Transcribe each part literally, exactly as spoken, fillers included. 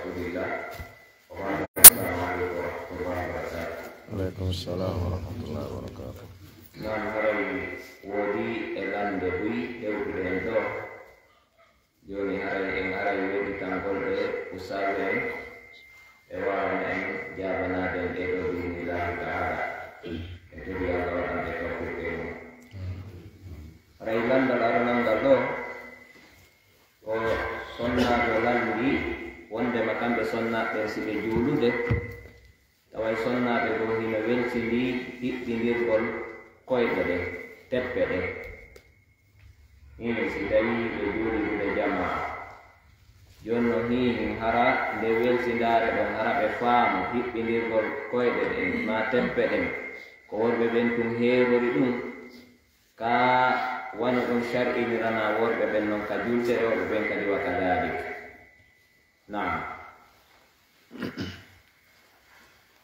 Alhamdulillah. Wa ba'du. Assalamu alaikum wa rahmatullahi wa barakatuh. Alaikum salam wa rahmatullahi wa barakatuh. Naam, haray woodi e lande buy hewtude en ɗo. Jooni haray en aray woɗɗitangol ɗe ustaazu en, ɓe waawana en jaabanaade en ɗee ɗoo bi'idnillaahi ta'aalaa. En tigi Allah waɗan ɓe tawfiiq e mum. Haray lanndal aranal ngal ɗoo, ko sonnaajo lanndii wonndema kamɓe sonnaaɓe ɓen si ɓe juulude, tawa e sonnaaɓe goo hino welsindii hiɓɓindirgol koyɗe ɗen, teppe ɗen. Hii, si tawii ɓe juulude jamaa. Jooni non hii, hara nde welsindaare ɗon, hara ɓe faamu hiɓɓindirgol koyɗe ɗen maa teppe ɗen, ko worɓe ɓen tun heerori ɗun, ka wano ɗun shar'iniranaa worɓe ɓen non ka julde, rewɓe ɓen kadi wa kadalik. Naam.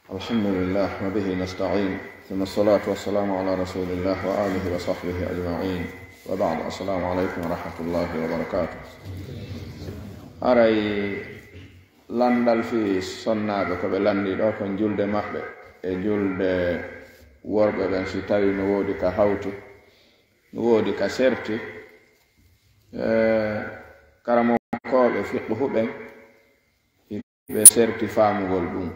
الحمد لله وبه نستعين، ثم الصلاة والسلام على رسول الله وآله وصحبه أجمعين، وبعد، السلام عليكم ورحمة الله وبركاته. Haray lanndal fii sonnaaɓe ko ɓe lanndii ɗoo kon julde maɓɓe e julde worɓe ɓen, si tawii no woodi ka hawti, no woodi ka serti, e karamokooɓe fiqhu ɓen, ɓe serti faamugol ɗun.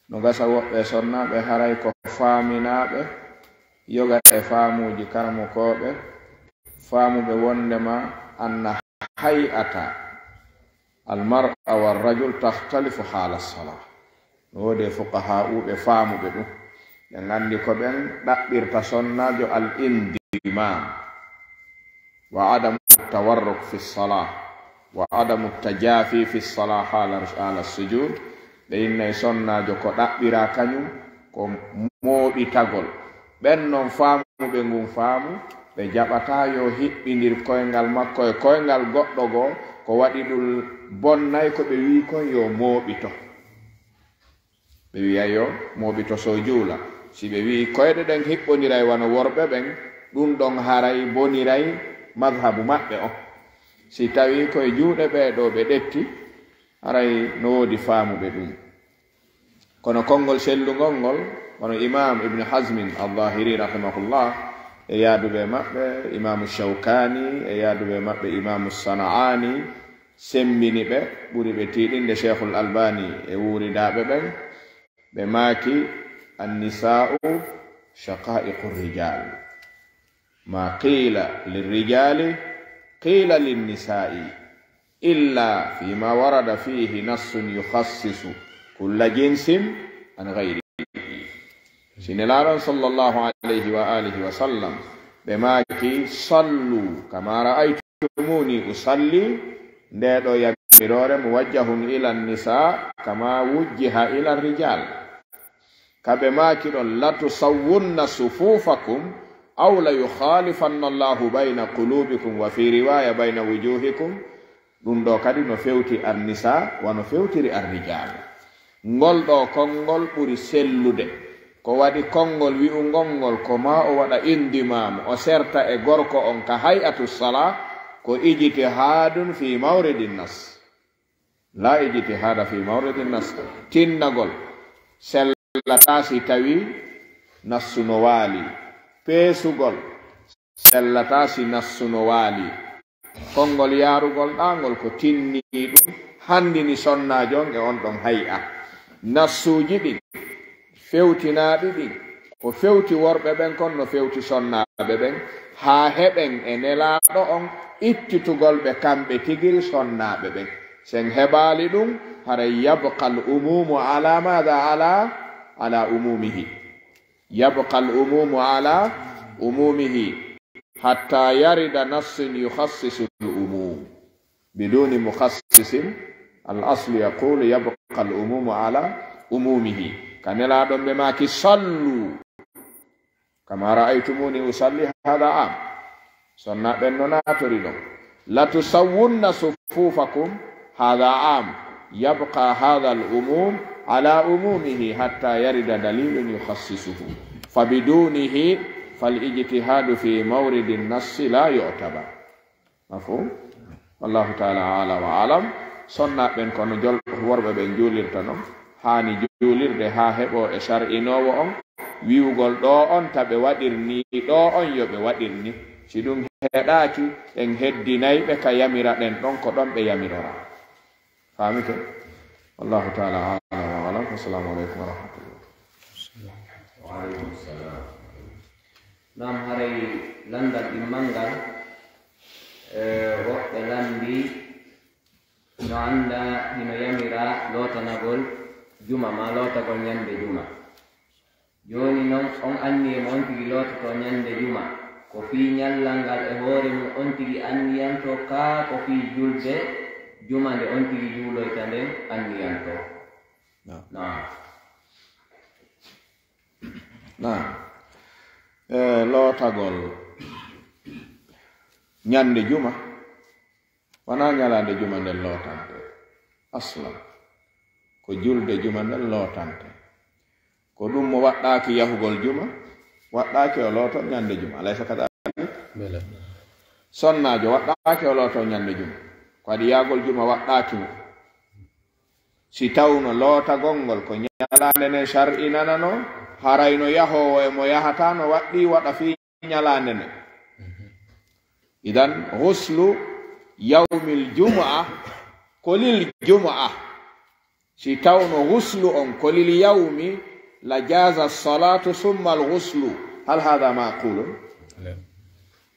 No gasa woɓɓe sonnaaɓe haray ko faaminaaɓe, yoga e faamuuji karamokooɓe, faamuɓe wonndema anna hay'ata al mar'a war rajul takhtalifu haala salaa. No woodi e fuqahaa'uɓe faamuɓe ɗun. Ɓen anndi ko ɓen ɗaɓɓirta sonnaajo al indimam. Wa adamu tawarruk fi salah, wa adamu tajafi fi salah hala, hala sujud. Ɓe innay sonnaajo ko ɗaɓɓiraa kañun ko mooɓitagol. Ɓen non faamuɓe ngun faamu, ɓe jaɓataa yo hiɓɓindir koyngal makko e koyngal goɗɗo goo, ko waɗi ɗun bonnay ko ɓe wi'i kon yo mooɓito. Ɓe wi'ay yo mooɓito so juula. Si ɓe wi'i koyɗe ɗen hiɓɓondiray wano worɓe ɓen, ɗun ɗon haray boniray madhabu maɓɓe on. Si tawii ko e juuɗe ɓee ɗoo ɓe ɗetti, haray no woodi faamuɓe ɗun. Kono konngol sellungol ngol, wano Imaam Ibn Hazmin Al-Zahiri rahimahullah, e yaaduɓe maɓɓe, Imaamu Shawkani, e yaaduɓe maɓɓe, Imaamu Sana'ani, semmbini ɓe, ɓuri ɓe tiiɗinde Sheikhul Albani e wuuridaaɓe ɓen, ɓe maaki, "Annisaa'u shaqaa'iqu rijal. Ma qiila lirrijali qiila linnisaa'i, illa fima warada fihi nassun yukhassisu kulla jinsin an ghayrihi." Si Nelaaɗo on sallallahu alayhi wa alihi wa sallam, ɓe maaki, "Sallu kama ra'aytumuni usalli," nde ɗoo yamiroore muwajjahun ila nisa kama wujjiha ila rijal. Ka ɓe maaki ɗon, "Latusawwunna sufufakum aw layukhalifanna Allahu bayna qulubikum wa fi riwaya bayna wujuhikum." Ɗun ɗoo kadi no fewti Annisa, wano fewtiri Arrijal. Ngol ɗoo konngol ɓuri sellude. Ko waɗi konngol wi'ungol ngol ko maa o waɗa indimaamu, o serta e gorko on ka hay'atu salaa, ko ijtihaadun fi mawridi nas. La ijtihaada fi mawridi nas. Tinnagol sellataa si tawii nassu no waali. Peesugol sellataa si nassu no waali. Konngol yaarugol ɗaa ngol ko tinnii ɗun, hanndini sonnaajo on e on ɗon hay'a. Nassuuji ɗin fewtinaaɗi ɗin, ko fewti worɓe ɓen kon no fewti sonnaaɓe ɓen, haa heɓen e Nelaaɗo on ittitugol ɓe kamɓe tigiri sonnaaɓe ɓen. Sen heɓaali ɗun, haray yabqa al umumu ala maada? Ala, ala umumihi. Yabqa al umumu ala umumihi hatta yarida nassun yukhassisu al umum. Biduni mukhassisin, al aslu yaqulu yabqa al umumu ala umumihi. Ka Nelaaɗo on ɓe maaki, "Sallu kama ra'aytumuni usalli," hada am. Sonnaaɓe ɓen no naatori ɗon. "Latusawwunna sufufakum," hada am. Yabqa hada al umum ala umumihi hatta yarida dalilun yukhassisuhu. Fabidunihi fal ijtihadu fi mawridi nassi la yu'tabar. Mafhum? Wallahu ta'ala a'la wa a'lam. Sonnaaɓe ɓen, kono jol-, worɓe ɓen juulirta non, haani juulirde haa heɓoo e sar'inoowo on wi'ugol ɗoo on ta ɓe waɗir nii, ɗoo on yo ɓe waɗir nii. Si ɗum heɗaaki, en heddinay ɓe ka yamira ɗen ɗon, ko ɗon ɓe yamiroraa. Faamike? Wallahu taala a'lam wa a'lam. Assalamu aleykum wa rahmatullah. Wa aleykum salam. Naam, haray lanndal ɗimmal ngal, e, woɓɓe lanndii no annda hino yamira lootanagol juma maa lootagol ñannde juma. Jooni non, on anniye mo on tigi loototoo ñannde juma, ko fii ñallal ngal e hoore mun on tigi anniyantoo, kaa ko fii julde juma nde on tigi juuloyta nden anniyantoo? Naam. Naam. Naam. E, lootagol ñannde juma, wanaa ñalaande juma nden lootante. Aslan, ko julde juma nden lootante. Ko ɗum mo waɗɗaaki yahugol juma, waɗɗaaki o looto ñannde juma. Alaysa kadalik? Bele. Sonnaajo waɗɗaaki o looto ñannde juma. Ko waɗi yaagol juma waɗɗaaki mo. Si tawno lootagol ngol ko ñalaande nden sar'inananoo, haray no yahoowo e mo yahataa no waɗɗii waɗa fii ñalaande nden. Idan, ghuslu yawmil jumu'a ko lil jumu'a. Si tawno ghuslu on ko lil yawmi, la jaza salatu summa al ghuslu. Hal hadha maqulun?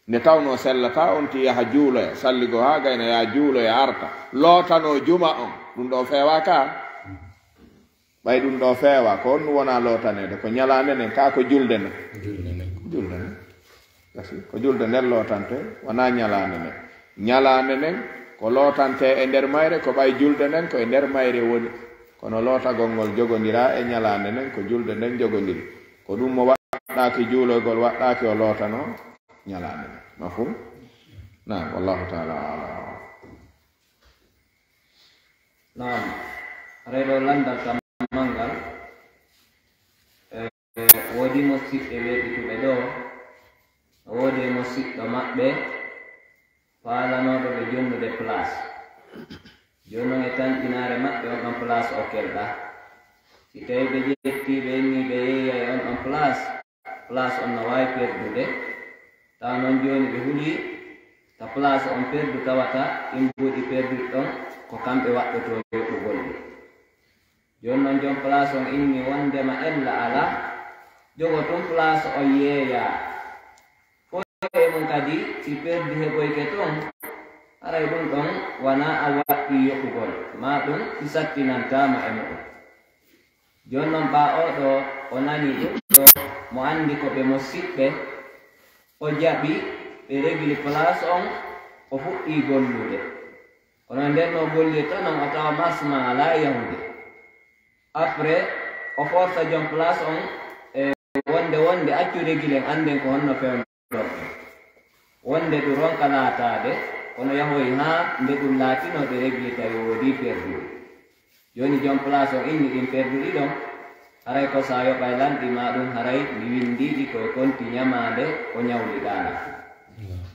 Nde tawno sellata on ti yaha juuloya, salligo haa gayna yaha juuloya arta, lootanoo juma on, ɗum ɗo feewaa ka? Ɓay ɗum ɗo feewaa, ko on wonaa lootaneede, ko ñalaande nden, ka ko julde nden. Julde nden. Julde nden. Kasi, ko julde nden lootante, wonaa ñalaande nden. Ñalaande nden, ko lootante e nder mayre, ko ɓay julde nden, ko e nder mayre woni. Kono lootagol ngol jogondiraa e ñalaande nden, ko julde nden jogondiri. Ko ɗum mo waɗɗaaki juulogol, waɗɗaaki o lootanoo ñalaande nden. Mafhum? Naam, wallahu taala a'lam. Naam, reɗo lanndal kam manngal. E, woodi musiɓɓe weeɓituɓe ɗoo, woodi e musiɗɗo maɓɓe faalanooɗo ɓe jonnude place. Jooni non e tanƴinaare maɓɓe on ɗon place o kelɗaa. Si tawii ɓe ƴettii ɓe innii ɓe yeeyay on ɗon place, place on no waawi perdude. Tawa non jooni ɓe hulii ka place on perdu tawata ɗin mbuuɗi perduɗi ɗon ko kamɓe waɗɗotoo yoɓugol ɗi. Jooni non jom place on inni wondema ella alaa, jogo tun place on yeeyaa. Fow e mun kadi si perdi heɓoyke ton, haray ɗun ɗon wanaa a waɗɗii yoɓugol, maa ɗun si sattinantaama e mu'un. Jooni non ɓaa oo ɗoo o nanii ɗun ɗoo, mo anndi ko ɓe mo siɓɓe, o jaɓi ɓe regli place on, o fuɗɗii gollude. Kono nden no gollirta non o tawa marche man alaa yahude. Après o forsa jom place on e wonde wonde accu regli en annden ko honno fewndo. Wonde ɗun ronka laataade, kono yahoyi haa nde ɗun laatinoo ɗe regli tawi woodii perduɗi. Jooni jom place on inni ɗin perduɗi ɗon, haray ko sa yoɓay lanɗi maa ɗun, haray mi winndii ɗi ko e konti ñamaande ko ñawliɗaa lan.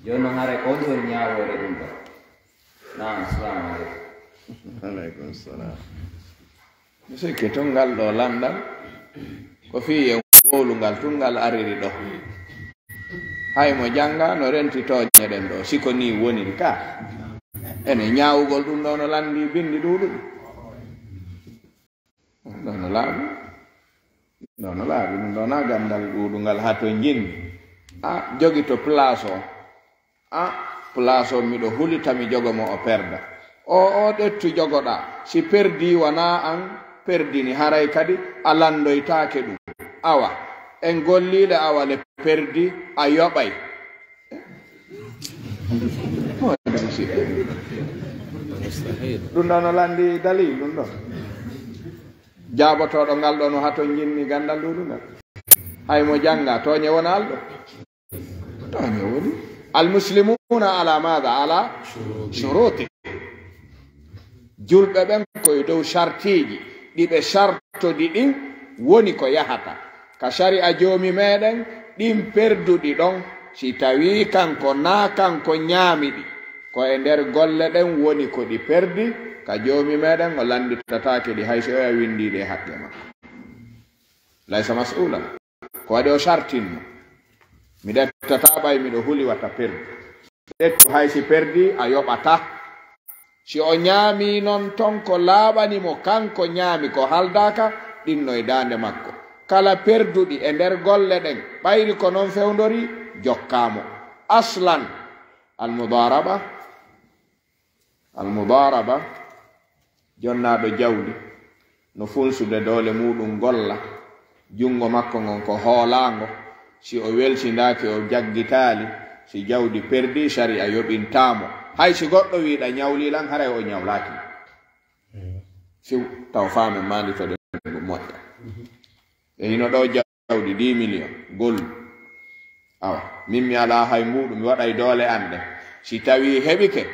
Jooni non haray ko honɗun woni ñaawoore ɗun ɗon? Naam, assalamu aleykum. Aleykum salam. Mi sikki tun ngal ɗoo lanndal ko fii e wowlungal tun ngal ariri ɗoo. Hay mo jannga no renti tooñe ɗen ɗoo, si ko nii woniri ka. Ene ñaawugol ɗun ɗoo no lanndii binndi ɗuuɗuɗi. Ɗoo no laaɓi. Ɗoo no laaɓi. Ɗun ɗoo na ganndal ɗuuɗungal haa to njinmi. A jogito place o. A place o miɗo hulita mi jogo mo o perda. O, o ɗettu jogoɗaa. Si perdii wanaa an perdini, haray kadi a lanndoytaake ɗun. Awa, en gollii le, awa le perdi, a yoɓay. Moodi musidɓe. Ɗun ɗoo no lanndii dalil, ɗun ɗoo. Jaabotooɗo ngal ɗoo no haa to njinmi ganndal ɗuuɗungal. Hay mo jannga, tooñe wonaa ɗoo. Tooñe woni. Al muslimuna ala maada? Ala shuruti. Julɓe ɓen ko e dow sartiiji ɗi ɓe sartodi ɗin woni ko yahata. Ka sari'a Joomi meɗen, ɗin perduɗi ɗon, si tawii kanko naa kanko ñaami ɗi, ko e nder golle ɗen woni ko ɗi perdi, ka Joomi meɗen, o lannditataake ɗi, hay si oya winndii ɗe haqqe makko. Laysa mas'uulan. Ko waɗi o sartinno, mi ɗettataa ɓay miɗo huli wata perdu. Ƴettu hay si perdii, a yoɓataa. Si o ñaamii non ton ko laaɓani mo, kanko ñaami ko haldaaka, ɗin no e daande makko. Kala perduɗi e nder golle ɗen, ɓayri ko non fewndori, jokkaa mo. Aslan, almudaaraba, almudaaraba, jonnaaɗo jawdi, no funsude doole muuɗum golla, junngo makko ngon ko hoolaango, si o welsindaaki o jaggitaali, si jawdi perdii, sariya yoɓintaa mo. Hay si goɗɗo wiiɗa ñawlii lan, haray o ñawlaaki. Few, taw faamen maanditoɗen ɗum moƴƴa. E hino ɗo jawdi dix millions, gollu. Awa, min mi alaa hay mbuuɗu, mi waɗay doole an ɗen. Si tawii heɓike,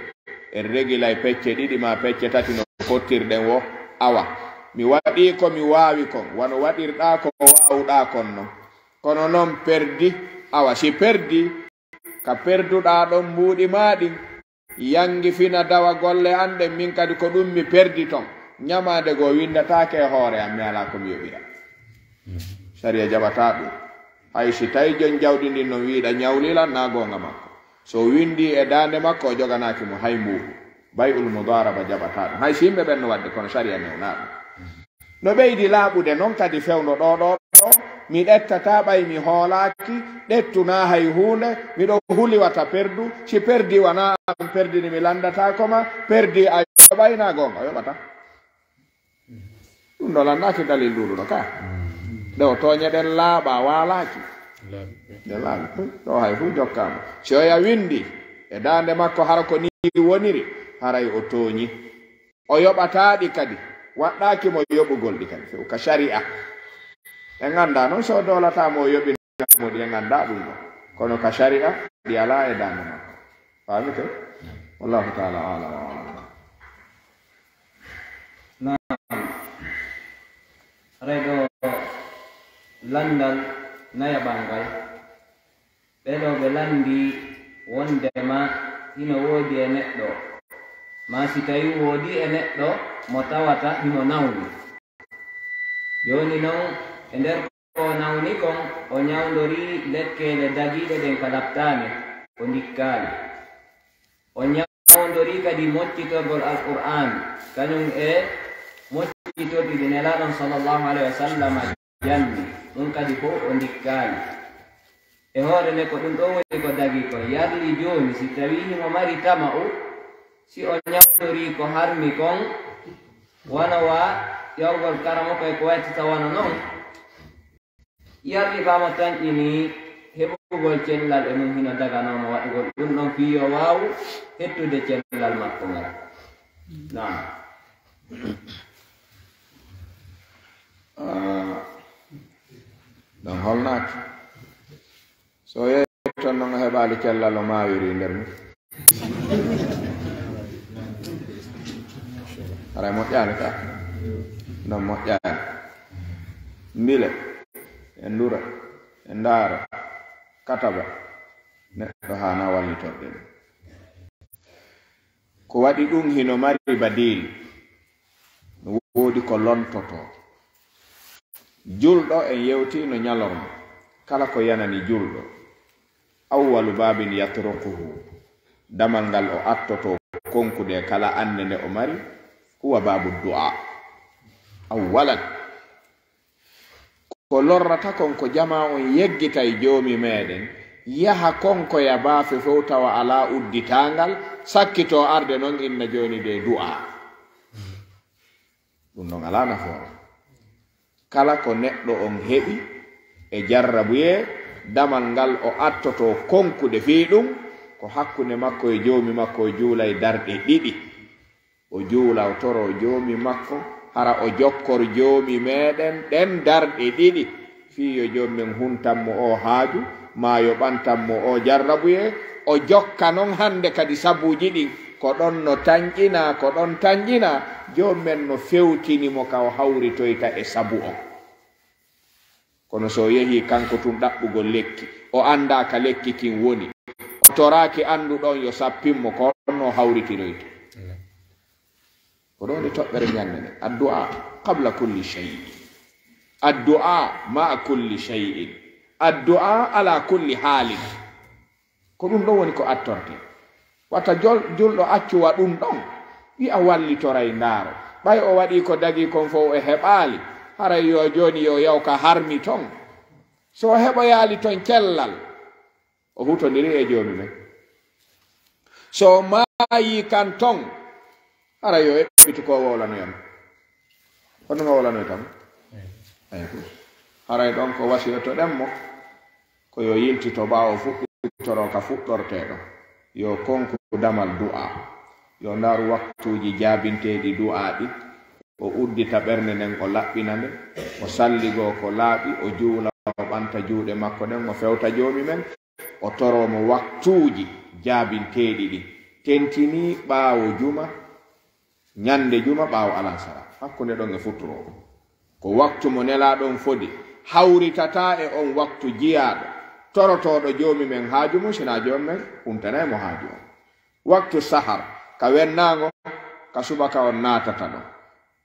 en regilay pecce ɗiɗi maa pecce tati no pottirɗen wo. Awa, mi waɗii ko mi waawi kon, wano waɗirɗaa ko waawuɗaa kon non. Kono non perdi, awa, si perdi, ka perduɗaa ɗon mbuuɗi maa ɗin, yangi fina dawa golle an ɗen, min kadi ko ɗum mi perdi ton. Ñamaande goo winndataake e hoore an, mi alaa ko mi yoɓira. Sariya jaɓataa ɗum. Hay si tawi jon jawdi ndin non wiiɗa ñawlilan, naa goonga makko. So winndii e daande makko, o joganaaki mo hay mbuuɗu. Bay'ul mudaaraba jaɓataa ɗum. Hay si yimɓe ɓen no waɗde, kono sariya newnaa ɗum. No ɓeydi laaɓude non kadi fewndo ɗoo, ɗoo, ɗoo, mi ɗettataa ɓay mi hoolaaki, ɗettunaa hay huunde, miɗo huli wata perdu, si perdi wanaa an perdini mi lanndataako ma, perdi a yoɓay naa goonga, o yoɓataa. Ɗum ɗo lanndaaki dalil ɗuuɗuɗo ka. Nde o tooñe ɗen laaɓa waalaaki. Ɗe laaɓi. Ɗo hay fuu jokkaama. Si oya winndi e daande makko hara ko nii woniri, haray o tooñi. O yoɓataa ɗi kadi. Waɗɗaaki mo yoɓugol ɗi kadi. Few ka sari'a. En anndaa non so o doolataa mo o yoɓina mo ɗi, en anndaa ɗum ɗo. Kono ka sari'a, ɗi alaa e daande makko. Faamike? Wallahu taala alam wa alam. Naam. Haray ɗo lanndal nayaɓal ngal. Ɓee ɗoo ɓe lanndii wonndema hino woodi e neɗɗo, maa si tawii woodii e neɗɗo mo tawata himo nawni. Jooni non, e nder ko o nawni kon, o ñawndorii lekkeele dagiiɗe ɗen ka laptaane, o ndikkaali. O ñawndorii kadi moccitorgol Alqur'aan, kañum e moccitorɗi ɗi Nelaaɗo on sallallahu alayhi wa sallam janni, ɗum kadi fof o ndikkaali. E hoore nde ko ɗum ɗoo woni ko dagii kon. Yarli jooni, si tawii himo mari tama'u, si o ñawndorii ko harmi kon, wano wa ƴawgol karamoko e ko waytata wano non, yarli faama tanƴinii heɓugol cellal e mum hino daganoo mo waɗugol ɗum ɗon fii yo waawu hettude cellal makko ngal. Naam. Ah, ɗon holnaaki. So yeeyi toon noon o heɓaali cellal o maayori e nder mum. Haray moƴƴaali ka. Noon moƴƴaali. Mbile, e ndura, e ndaara, kataba. Neɗɗo haana wallitorde ɗum. Ko waɗi ɗum hino mari badil. No woodi ko lontotoo. Julɗo en yewtii no ñalorma. Kala ko yanani julɗo. Awwalu baabin yatruquhu. Damal ngal o attotoo konkude kala annde nde o mari. Huwa baabu du'a. Awwalan. Ko lorrata kon ko jamaa on yeggitay Joomi meɗen, yaha kon ko ya baafe fow tawa alaa udditaangal, sakkitoo arde non inna jooni de du'aa. Ɗum non alaa nafoore. Kala ko neɗɗo on heɓi e jarrabuyee, damal ngal o attotoo konkude fii ɗum, ko hakkunde makko e Joomi makko o juulay darɗe ɗiɗi. O juula, o toroo Joomi makko, hara o jokkor Joomi meɗen ɗen darɗe ɗiɗi, fii yo Joom men huntan mo oo haaju, maa yo ɓantan mo oo jarrabuyee, o jokka non hannde kadi sabuuji ɗin, ko ɗon no tanƴinaa, ko ɗon tanƴinaa, Joom men no fewtini mo ka o hawritoyta e sabu on. Kono so o yehii kanko tun ɗaɓɓugol lekki, o anndaa ka lekki kin woni, o toraaki annduɗo on yo sappin mo, ko honno o hawritiroyta? Ko ɗo woni toɓɓere ñande nde. Addu'a qabla kulli shay'in. Addu'a ma'a kulli shay'in. Addu'a ala kulli halin. Ko ɗum ɗon woni ko attorte. Wata jol-, julɗo accu wa ɗum ɗon. Wi'a wallitoray ndaaro. Ɓay o waɗi ko dagi kon fow e heɓaali. Haray yo jooni yo yaw ka harmi ton. So o heɓoyaali ton cellal, o hutondiri e joomi men. So o maayi kan ton, haray yo eɓɓitu ko wowlanoyam. Kono no wowlanoytam? Eyi. Haray ɗon ko wasiyotoɗen mo, ko yo yiltito ɓaawo fuɗɗitoro ka fuɗɗortee ɗon. Yo konku damal du'a. Yo ndaaru waktuuji jaabinteeɗi du'a ɗi. O uddita ɓernde nden, o laɓɓina nde. O salligoo ko laaɓi, o juula, o ɓanta juuɗe makko ɗen, o fewta joomi men. O toroo mo waktuuji jaabinteeɗi ɗi. Tentinii ɓaawo juma, ñande juma, ɓaawo alansara. Hakkunde ɗon e futuro. Ko waktu mo nelaaɗo on fodi, hawritataa e on waktu jiyaaɗo, torotooɗo joomi men haaju mum, sinaa joomi men huntanay mo haaju on. Waktu sahar, ka wennaango, ka subaka on naatata ɗon.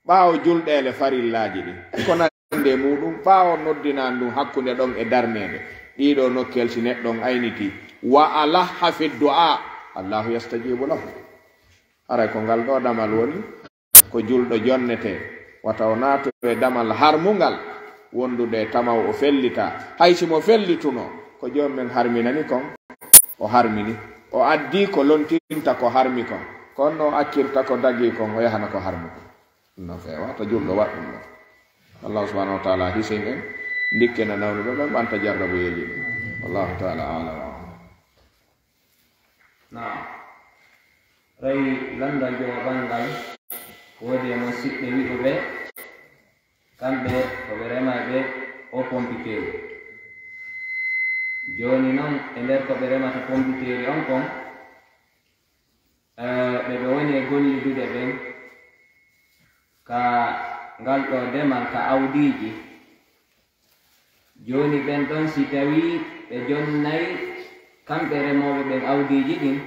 Ɓaawo julɗeele farillaaji ɗin, e ko nandi e muuɗum, ɓaawo noddinaandu hakkunde ɗon e darneede, ɗiɗo nokkel si neɗɗo on aynitii, wa alaha fi du'a, Allahu yastajibu lahu. Haray ko ngal ɗo damal woni, ko julɗo jonnetee, wata o naatu e damal harmungal, wondude e tamaw o fellita. Hay si mo fellituno, ko joomi men harminani kon, o harmini. O addi ko lontinta ko harmi kon. Kono o accirta ko dagi kon, o yahana ko harmi kon. No feewa, to julɗo waɗ ɗum ɗo. Allahu subhanahu wa ta'ala hisin en, ndikkena nawnuɓe ɓen, ɓanta jarrabuyeeji ɗin. Wallahu ta'ala a'lam. Naam. Ray lanndal jowaɓal ngal, woodi e mon siɓɓe wi'uɓe, kamɓe ko ɓe remayɓe o pompiteeri. Jooni non, e nder ko ɓe remata pompiteeri on kon, eh, ɓe ɓe woni e gollidude ɓen ka ngal ɗo demal ka awdiiji. Jooni ɓen ɗon, si tawii ɓe jonnay kamɓe remooɓe ɓen awdiiji ɗin,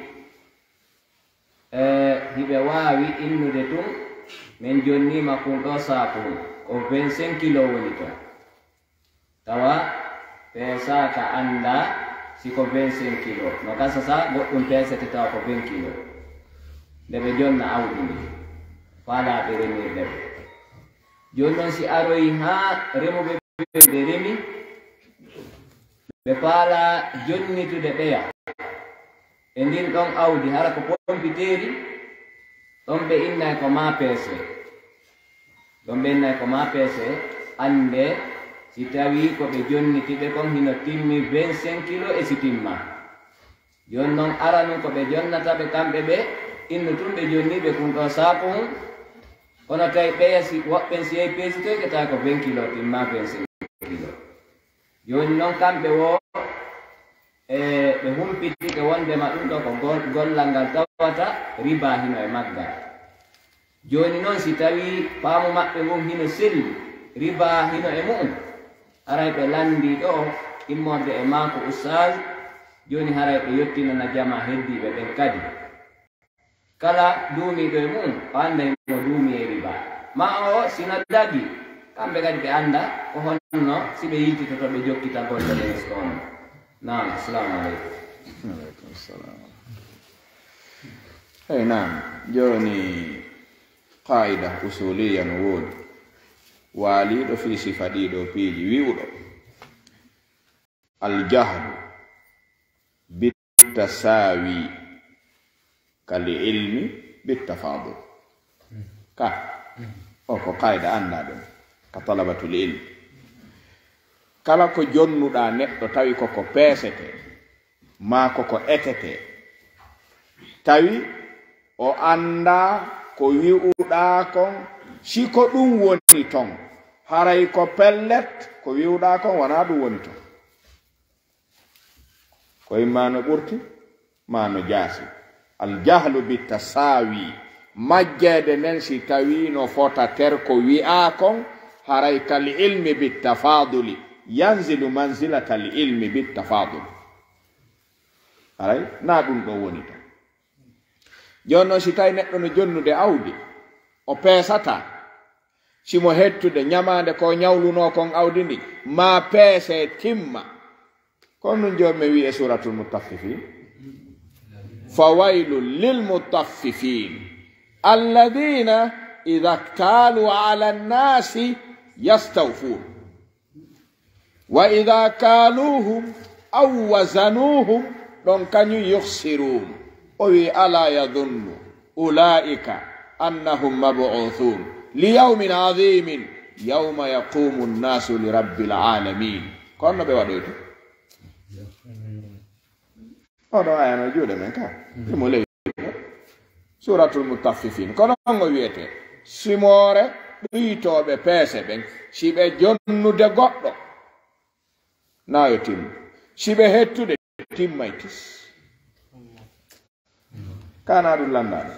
e hiɓe waawi innude tun, "Min jonniima kun ɗoo saaku, ko vingt-cinq kilo woni ton." Tawa peesaaka, anndaa si ko vingt-cinq kilo. No gasa sa goɗɗum peesete tawa ko vingt kilo. Nde ɓe jonna awdi ndin, faalaa ɓe remirde ɓe. Jooni non, si aroyi haa remuɓe ɓe remi, ɓe faalaa jonnitude ɓeya e ndin ɗon awdi, hara ko pompiteeri, ɗon ɓe innay ko maa peese. Ɗon ɓe innay ko maa peese, annde si tawii ko ɓe jonniti ɓe kon hino timmi vingt-cinq kilo e si timma. Jooni non, aranun ko ɓe jonnata ɓe kamɓe ɓe, innu tun ɓe jonni ɓe kun ɗoo saaku hun, kono tawi ɓeya si woɓɓen si yehi peesitoyke tawi ko vingt kilo timma, vingt-cinq kilo. Jooni non kamɓe wo, e, ɓe humpitike wondema ɗum ɗo ko gol-, gollal ngal tawata riba hino e maggal. Jooni non si tawii faamu maɓɓe ngun hino selli, riba hino e mu'un, haray ɓe lanndii ɗo immorde e maako ustaaz, jooni haray ɓe yottinana jamaa heddiiɓe ɓen kadi. Kala duumiiɗo e mu'un, o annday mo duumii e riba. Ma o, si no dagi, kamɓe kadi ɓe annda ko honno si ɓe yiltitoto ɓe jokkita golle ɗen e on. Naam, assalamu aleykum. Aleykum salam. Hey, naam, jooni qaida usuliya no woodi. Waaliiɗo fii sifa ɗiɗo piiji, wi'uɗo, "Al jahlu bittasawi kal ilmi bittafadul." Ka, o ko qaida annda ɗum, ka talabatul ilmi. Kala ko jonnuɗaa neɗɗo tawi ko ko peesete, maa ko ko etete, tawi o anndaa ko wi'uɗaa kon, si ko ɗum woni ton, haray ko pellet, ko wi'uɗaa kon wanaa ɗum woni ton. Ko imma no ɓurti, maa no jaasi. Al jahlu bi tasawi, majjeede nden si tawii no fota ter ko wi'aa kon, haray kal ilmi bi tafaduli, yanzilu manzilatal ilmi bi tafaduli. Haray naa ɗum ɗo woni ton. Jooni non, si tawi neɗɗo no jonnude awdi, O peesata. Si mo hettude ñamaande ko ñawlunoo kon awdi ndi, maa peese timma. Ko nun Joomi men wi'i e Suuratul Mutaffifin, "Fawaylun lil mutaffifin, alladhina idha iktaaluu ala nnaasi yastawfuun." "Wa idha kaaluuhum aw wazanuuhum," ɗon kañum, "yukhsiruun." O wi'i, "Alaa yadhunnu ulaa'ika annahum mab'uuthuun li yawmin adhiimin, yawma yaquumu nnaasu li rabbil aalamiin." Kono no ɓe waɗoyta? Oɗo aya no juuɗe men ka. Imo ley Suuratul Mutaffifin. Kono on o wi'ete, simoore ɗuytooɓe peese ɓen, si ɓe jonnude goɗɗo, na yo timmu. Si ɓe hettude, timmay tis. Kana ɗum landaade.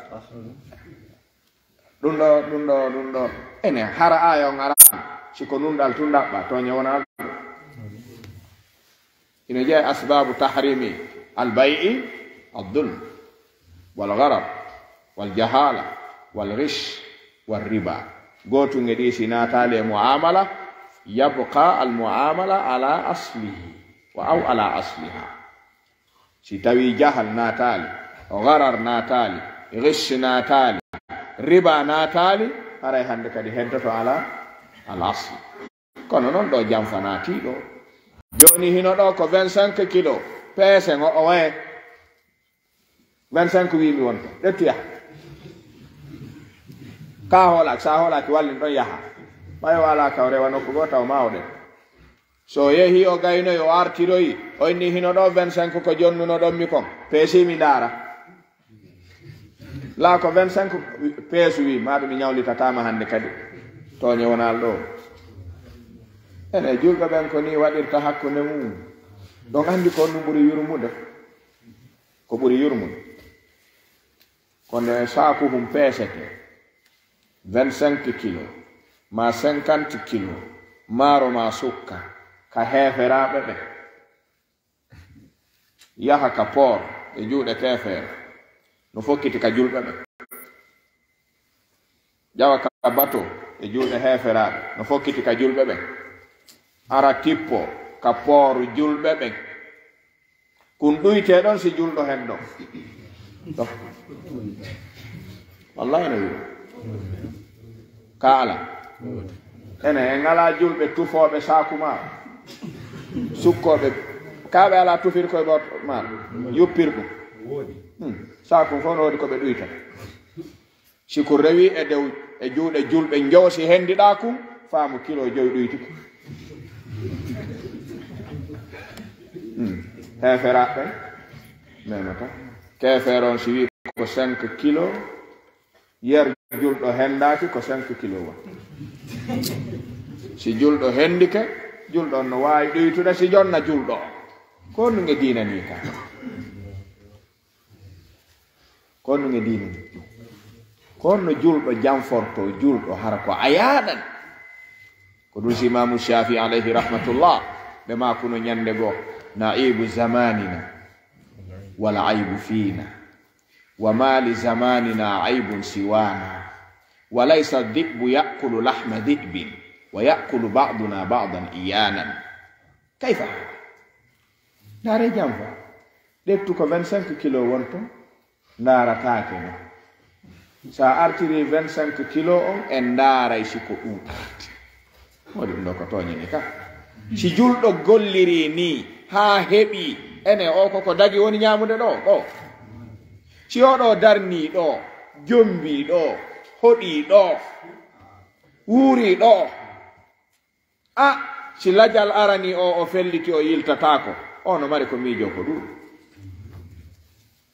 Ɗum ɗo, ɗum ɗo, ɗum ɗo. Ene hara aya on aran. Si ko nunɗal tun ɗaɓɓa, tooñe wona ɗum. Ina jeya asbabu tahrimi albay'i, aldulm, walgarar, waljahala, walgish, walriba. Gootun e ɗi si naataali e muamala, yabqa almuamala ala aslihi, wa aw ala asliha. Si tawi jahal naataali, garar naataali, gish naataali, riba naataali, haray hande kadi hentoto ala al asli. Kono non ɗo janfa naati ɗo. Joni hino ɗo ko vingt-cinq kilo. Peese ngo o waye. Vingt-cinq wiimi wonto. Ƴettu yaha. Ka hoolaki, sa hoolaki wallin ɗon yaha. Ɓayo ala kawre wa nokku goo taw ma o ɗen. So yehi o gaynoyi, o artiroyi, o inni hino ɗo vingt-cinq ko jonnuno ɗon mi kon. Peesi mi ndaara. La ko vingt-cinq peesu wi, ma ɗum mi ñawlitatama hande kadi. Tooñe wonal ɗo. Ene julɓe ɓen ko ni waɗirta hakkunde mum. Ɗon andi ko ɗum ɓuri yurmude. Ko ɓuri yurmude. Ko nde saaku hum peesete. Vingt-cinq kilo, ma cinquante kilo, maaro ma sukka, ka heeferaaɓe ɓen. Yaha ka poor e juuɗe keefeero, no fokkiti ka julɓe ɓen. Ƴawa ka bato e juuɗe heeferaaɓe, no fokkiti ka julɓe ɓen. Ara tippo ka poor julɓe ɓen. Kun ɗuyte ɗon si julɗo hen ɗon. Ɗo. Wallahi no wi'o. Ka ala. Ene, en ala julɓe tufooɓe saaku ma. Sukkooɓe. Kaaɓe ala tufir koye ɓor ma. Yuppir ɗum. Hmm. Saaku fof no woodi ko ɓe ɗuyta. Si ko rewi e dow, e juuɗe julɓe njowo, si hendiɗaa kun, faamu kilo jowi ɗoyti kun. Hmm. Heeferaɓe memata. Keefeero on si wi ko cinq kilo, yer julɗo hendaaki ko cinq kilo won. Si julɗo hendike, julɗo on no waawi ɗoytude si jonna julɗo on. Ko honɗum e diina ni ka? Ko honɗum e diina ni? Ko honno julɗo janforto julɗo hara ko a yaaɗan? Ko ɗum si Imaamu Shaafi alayhi rahmatullah, ɓe maakuno ñande goo, "Na'ibu zamanina wal aybu fina, wa ma li zamanina aybun siwana, wa laysa dhi'bu ya'kulu lahma dhi'bin, wa ya'kulu ba'duna ba'dan iyanan." Kayfa hada? Ndaare janfa. Ƴettu ko vingt-cinq kilo won ton, ndaarataake no. Sa artiri vingt-cinq kilo on, en ndaaray si ko ɗum arti. Waɗi ɗum ɗo ko tooñini ka. Si julɗo golliri ni haa heɓi, ene o ko, ko dagi woni ñaamude ɗo, ɗo. Si o ɗo darni ɗo, jombi ɗo, hoɗi ɗo, wuuri ɗo. A, si lajal arani o, o felliti, o yiltataako. O no mari ko miijo ko ɗum.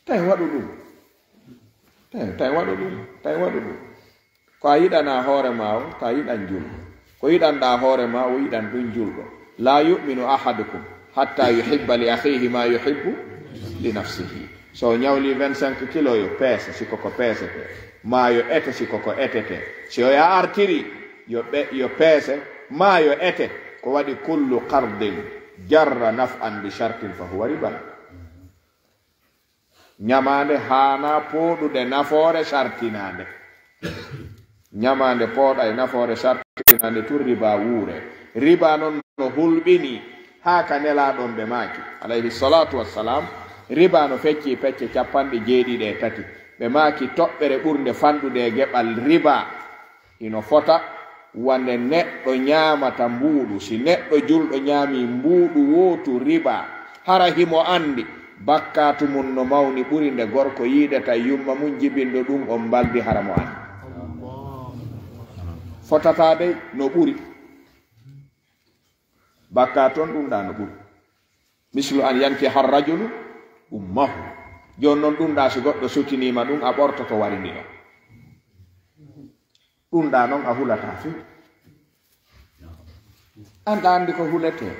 Tawi waɗu ɗum. Tawi, tawi waɗu ɗum. Tawi waɗu ɗum. Ko a yiɗana hoore ma o, ka yiɗan julɗo. Ko yiɗanɗa hoore ma o, yiɗan ɗum julɗo. La yu'minu ahadukum hatta yuhibba li akhihi ma yuhibbu li nafsihi. So o ñawli vingt-cinq kilo, yo peese, si ko ko peesete. Ma yo ete, si ko ko etete. Si o ya artiri, yo ɓe, yo peese, ma yo ete. Ko waɗi kullu qardin jarra naf'an bi shartin fa huwa riban. Ñamaande haana pooɗude nafoore sartinaande. Ñamaande pooɗa e nafoore sartinaande tun riba wuure. Riba non no hulɓini haa ka Nelaaɗo on ɓe maaki, alayhi salatu wassalam, riba no fecci pecce cappanɗe jeeɗiɗi e tati. Ɓe maaki toɓɓere ɓurnde fanɗude e geɓal riba hino fota wande neɗɗo ñaamata mbuuɗu. Si neɗɗo julɗo ñaami mbuuɗu wootu riba, hara himo anndi bakkaatu mun no mawni ɓuri nde gorko yiidata e yumma mun jibinɗo ɗun on mbaldi, hara mo anndi. Fotataa dey, no ɓuri. Bakkaatu on ɗun ɗa no ɓuri. Mislu an yankiha rajulu ummahu. Jooni non ɗun ɗa si goɗɗo sutiniima ɗun, a ɓortoto warindi ɗon. Ɗun ɗa non a hulataa few. An ɗa anndi ko huletee.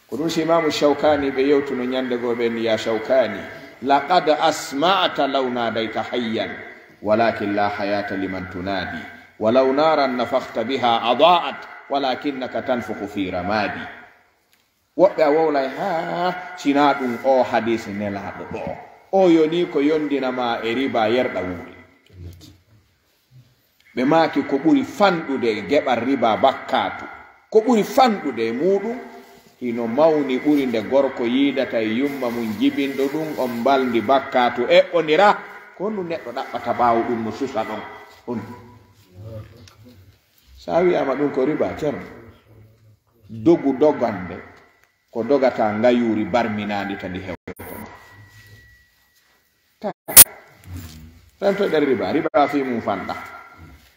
Ko ɗun si Imaamu Shawkani ɓe yewtuno ñande goo ɓe ni, ya Shawkani, laqad asma'ta law nadayta hayyan, walakin la hayata liman tunadi, walaw naran nafakhta biha adaat, walakinnaka tanfukhu fi ramadi. Woɓɓe a wowlay haa sinaa ɗun oo hadiisi Nelaaɗo ɗoo. O yonii ko yondina ma e riba yerɗa wuuri. Ɓe maaki ko ɓuri fanɗude e geɓal riba bakkaatu, ko ɓuri fanɗude e muuɗun, hino mawni ɓuri nde gorko yiidata e yumma mun jibinɗo ɗun on mbalndi bakkaatu eɓɓondira. Ko honɗun neɗɗo ɗaɓɓata ɓaawo ɗun no susa ɗon? Honɗun? Sa wi'aama ɗun ko riba, ceerno, dogu dogande ko dogata ngayuuri barminaandi ta ndi hewta. Rentoɗen riba, riba fii mun fanɗa.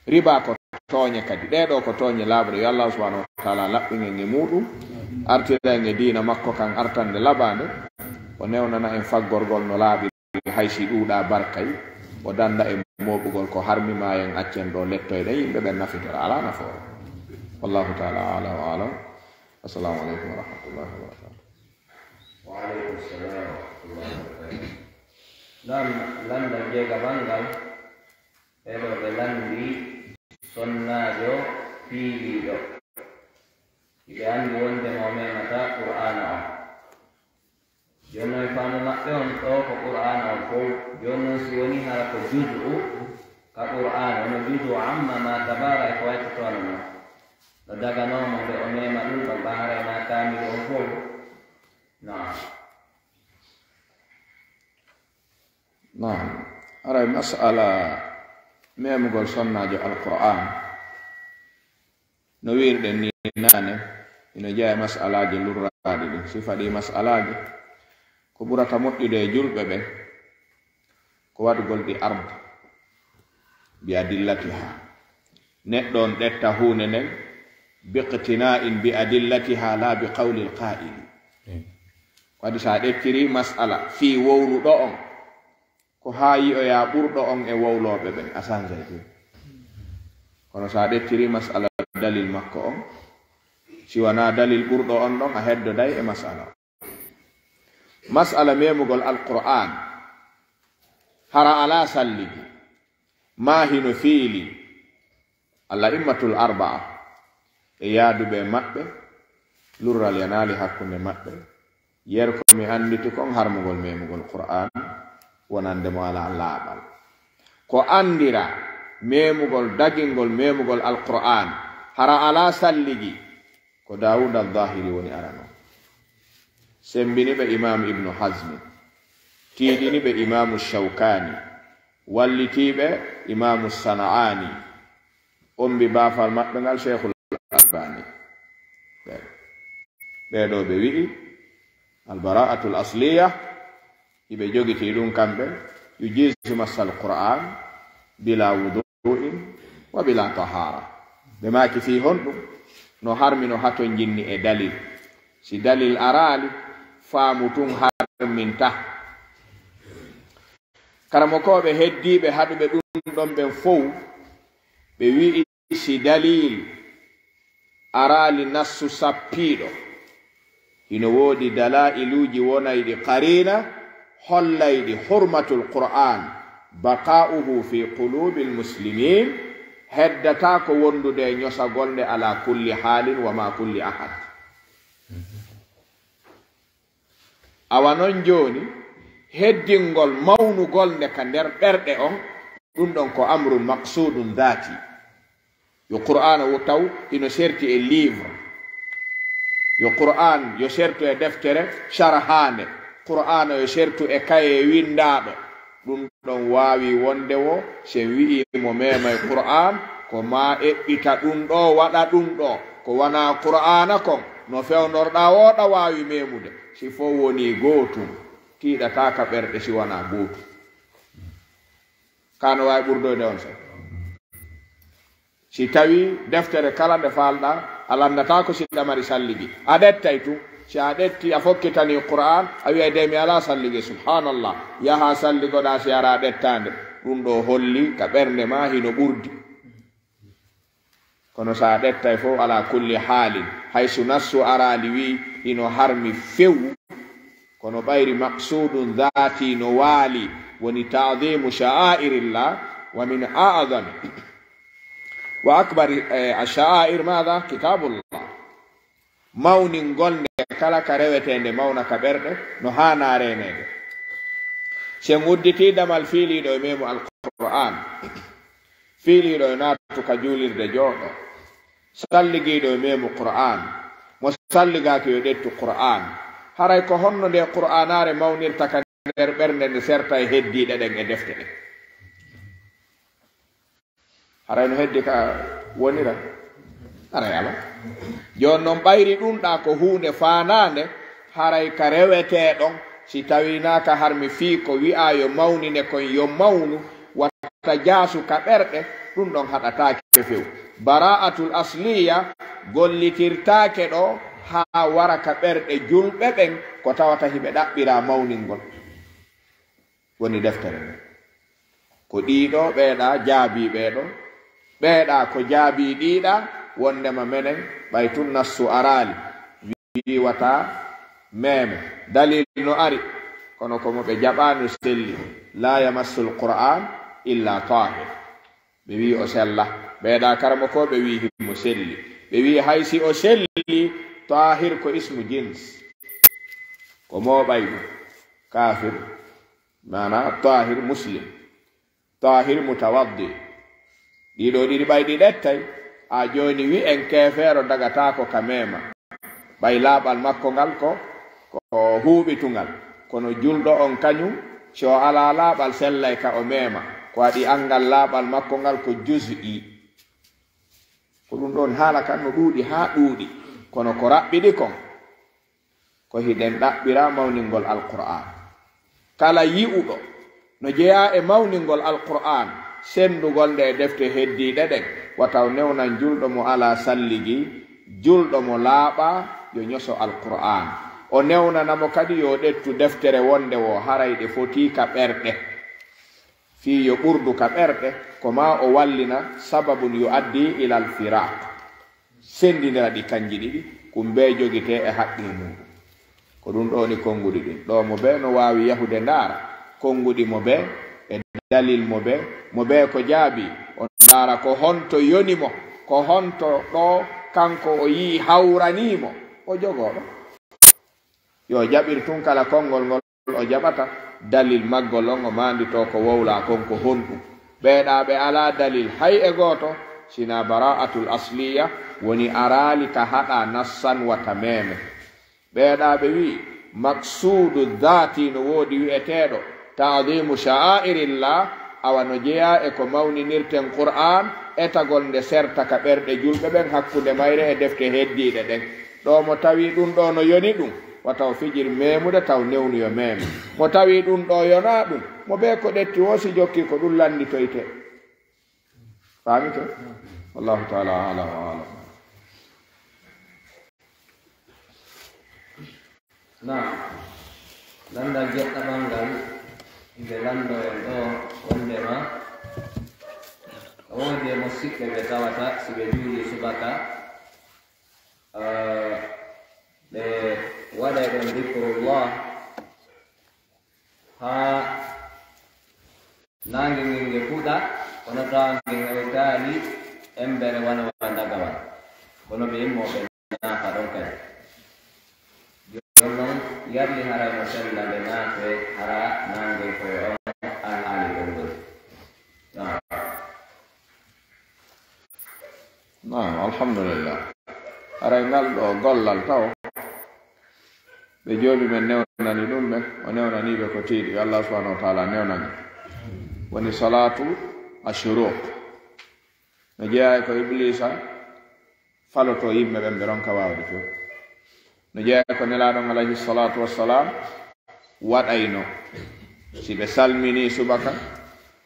Riba ko tooñe kadi. Ɗee ɗoo ko tooñe laaɓuɗe. Yo Allaahu subhaanahu wa taala laɓɓin en e muuɗun, artira en e diina makko kan artannde laɓaande, o newnana en faggorgol no laaɓi. Hay si ɗuuɗaa barkay, o dannda e mooɓugol ko harmi, maa en accen ɗoo lettoyɗen yimɓe ɓen nafitora, alaa nafoore. Wallahu taala aala wa alam. Assalamu aleykum wa rahmatullahi wa barakatuh. Wa aleykum salam wa rahmatullahi wa barakatuh. Naam, lannda jeegaɓal ngal, ɓee ɗoo ɓe lanndi sonnaajo piiliiɗo. Hiɓe anndi wonde mo memata Qur'aana on. Jooni non e faamu maɓɓe on ɗoo ko Qur'aana on fow. Jooni non si wonii hara ko juz'u ka Qur'aana, hono juz'u amma ma tabaara e ko waytotoo non, no daganoo mo nde o mema ɗun ɗon, ɓa haray ma kaamilu on fow. Naam. Naam. Haray mas'ala memugol sonnaajo Alqur'aan. No wi'irɗen nii naane, hino jeyaa e mas'alaaji lurraaɗi ɗin. Sifa ɗii mas'alaaji, ko ɓurata moƴƴude e julɓe ɓen, ko waɗugol ɗi ard bi adillatiha. Neɗɗo on ƴetta huunde nden, biqtina'in bi adillatiha, la bi qawlil qa'ili. Ko waɗi, sa ƴettirii mas'ala fii wowluɗo on, ko haa yi'oyaa ɓurɗo on e wowlooɓe ɓen, a sansay ɗun. Kono sa ƴettirii mas'ala dalil makko on, si wanaa dalil ɓurɗo on ɗon, a heddoday e mas'ala on. Mas'ala memugol Alqur'aan, hara alaa salligi, maa hino fiili, Al-a'immatul arba'a e yaaduɓe e maɓɓe, lurral yanaali hakkunde maɓɓe. Yer ko mi annditi kon, harmugol memugol Qur'aan wonande mo alaa laaɓal. Ko anndira memugol, dagingol memugol Alqur'aan, hara alaa salligi, ko Daawuda Al-Zahiri woni arano. Sembini ɓe Imaamu Ibnu Hazmi, tiiɗini ɓe Imaamu Shawkaani, wallitiiɓe Imaamu Sana'aani, ombi baafal maɓɓe ngal Sheikhul Albani. Ɓe, ɓee ɗoo ɓe wi'i Albara'atul Asliya, hiɓe jogiti ɗun kamɓe, yujizu massal Qur'aan bila wudu'in wa bila tahaara. Ɓe maaki fii honɗun? No harmi no hatonjinni e dalil. Si dalil araali, faamu tun harminta. Karamokooɓe heddiiɓe haɗuɓe ɗun ɗon ɓen fow, ɓe wi'i si dalil araali nassu sappiiɗo, hino woodi dalaa'iluuji wonayɗi qariina hollayɗi hurmatul Qur'aan, baqaa'uhu fi quluubil muslimiin, heddataako wondude e ñosagol nde alaa kulli haalin wa maa kulli ahad. Awa non jooni, heddingol mawnugol nde ka nder ɓerɗe on, Ɗum ɗon ko amrun maqsudun dhati. Yo Qur'aana wo taw hino serti e livre. Yo Qur'aan yo sertu e deftere sharhaande. Qur'aana yo sertu e kaye winndaaɗo. Ɗum ɗon waawi wonde wo, si en wi'ii mo meemay Qur'aan, ko maa eɓɓita ɗum ɗoo, waɗa ɗum ɗoo. Ko wanaa Qur'aana kon, no fewnorɗaa woo ɗa waawi meemude. Si fow wonii gootum, tiiɗataa ka ɓerɗe si wanaa gootum. Ka no waawi ɓurdoyde on seeɗa. Si tawii deftere kala nde faalɗaa, a lanndataako si ɗa mari salligi. A ɗettay tun. Si a ɗetti, a fokkitanii Qur'aan, a wi'ay de mi alaa salligi. Subhaanallah. Yahaa salligoɗaa si araa ɗettaande. Ɗum ɗoo holli ka ɓernde maa hino ɓurdi. Kono si a ɗettay fow, alaa kulli haalin, hay so nassu araali wi'i hino harmi few, kono ɓayri maqsuudun dhaati no waali, woni ta'dhimu sha'airillah, wa min a'dhami wa akbari, eh, ash-sha'air maadha? Kitabullah. Mawningol nde kala ka reweteende mawna ka ɓerɗe, no haanaa reeneede. Si en udditii damal fiiliiɗo e meemu Alqur'aan, fiiliiɗo e naatu ka juulirde jooɗo, salligiiɗo e meemu Qur'aan, mo salligaaki yo ɗettu Qur'aan. Haray ko honno nde Qur'aanaare mawnirta ka nder ɓernde nde serta e heddiiɗe ɗen e defte ɗen? Haray no heddi ka wonira? Haray alaa. Jooni non ɓayri ɗum ɗaa ko huunde faandaande, haray ka rewetee ɗon, si tawii naa ka harmi fii ko wi'aa yo mawnine kon yo mawnu, wata jaasu ka ɓerɗe, ɗum ɗon haɗataake few. Bara'atul asliya gollitirtaake ɗoo haa wara ka ɓerɗe julɓe ɓen ko tawata hiɓe ɗaɓɓiraa mawningol. Woni deftere nden. Ko ɗiiɗoo ɓeeɗaa jaabii ɓeeɗoo, ɓeeɗaa ko jaabii ɗiiɗaa, wonndema menen, ɓay tun nassu araali, wii wata meeme. Dalil no ari, kono ko mo ɓe jaɓaa no selli. La yamassul Qur'aan illa taahir. Ɓe wii o sella. Ɓeeɗaa karamokooɓe wii himo selli. Ɓe wii hay si o selli, taahir ko ismu jins. Ko mo ɓay ɗum. Kaafir. Maanaa, taahir muslim, taahir mutawaddi. Ɗiɗo ɗiɗi ɓay ɗi ɗettay, a jooni wi'en keefeero dagataako ka meema. Ɓay laaɓal makko ngal ko, ko huuɓitungal. Kono julɗo on kañum, si o alaa laaɓal sellay ka o meema. Ko waɗi anngal laaɓal makko ngal ko juz'i. Ko ɗum ɗon haala kan no ɗuuɗi haa ɗuuɗi. Kono ko raɓɓiɗi kon, ko hiɗen ɗaɓɓira mawningol Alqur'aan. Kala yi'uɗo no jeyaa e mawningol Alqur'aan, senndugol nde e defte heddiiɗe ɗen, wata o newnan julɗo mo alaa salligi, julɗo mo laaɓaa, yo ñoso Alqur'aan. O newnana mo kadi yo ɗettu deftere wonde wo haray ɗe fotii ka ɓerɗe. Fii yo ɓurdu ka ɓerɗe, ko maa o wallina sababun yu'addi ilal firaq. Senndindira ɗi kanji ɗiɗi, kun bee jogitee e haqqee muuɗum. Ko ɗum ɗoo woni konnguɗi ɗin. Ɗoo mo bee no waawi yahude ndaara konnguɗi mo bee, e dalil mo bee, mo bee ko jaabii, o ndaara ko honto yoni mo, ko honto ɗoo kanko o yi'i hawranii mo, o jogoo ɗoo. Yo jaɓir tun kala konngol ngol o jaɓata, dalil maggol on o maanditoo ko wowlaa kon ko honɗum. Ɓeeɗaa ɓe alaa dalil hay e gooto, sinaa bara'atul asliya, woni araali ka haɗaa nassan wata meeme. Ɓeeɗaa ɓe wi'i, maqsuudu dhaati no woodi wi'eteeɗo ta'dhimu sha'airillah, awa no jeyaa e ko mawninirten Qur'aan, etagol nde serta ka ɓerɗe julɓe ɓen hakkunde mayre e defte heddiiɗe ɗen. Ɗoo mo tawi ɗum ɗoo no yoni ɗum, wata o fijir meemude taw newnu yo meeme. Mo tawi ɗum ɗoo yonaa ɗum, mo bee ko ɗetti woo si jokki ko ɗum lannditoytee. Faamike? Wallahu ta'ala a'lam wa a'lam. Naam. Lanndal jeɗɗaɓal ngal, hiɓe lanndo en ɗoo wonndema, woodi e musiɓɓe ɓe tawata si ɓe juulii subaka, eh, ɓe waɗay ɗon dhikrullah haa naange ngen nge fuɗa, kono tawa nge hewtaali embere wano dagawal. Kono ɓe immo ɓe naafa ɗon kadi. Jooni non, yarli hara no sella ɓe naatoye hara naange koye on alhaali ɗon ngoni. Naam. Naam, alhamdulillah. Haray ngal ɗo gollal taw. Ɓe joomi men newnani ɗum ɓe, o newnani ɓe ko tiiɗi. Yo Allah subhanahu wa ta'ala newnani. Woni salatu ashuruq. No jeyaa e ko Iblisa faloto yimɓe ɓen ɓe ronka waawde few. No jeyaa e ko Nelaaɗo on alayhi salatu wassalam waɗayno. Si ɓe salmini subaka,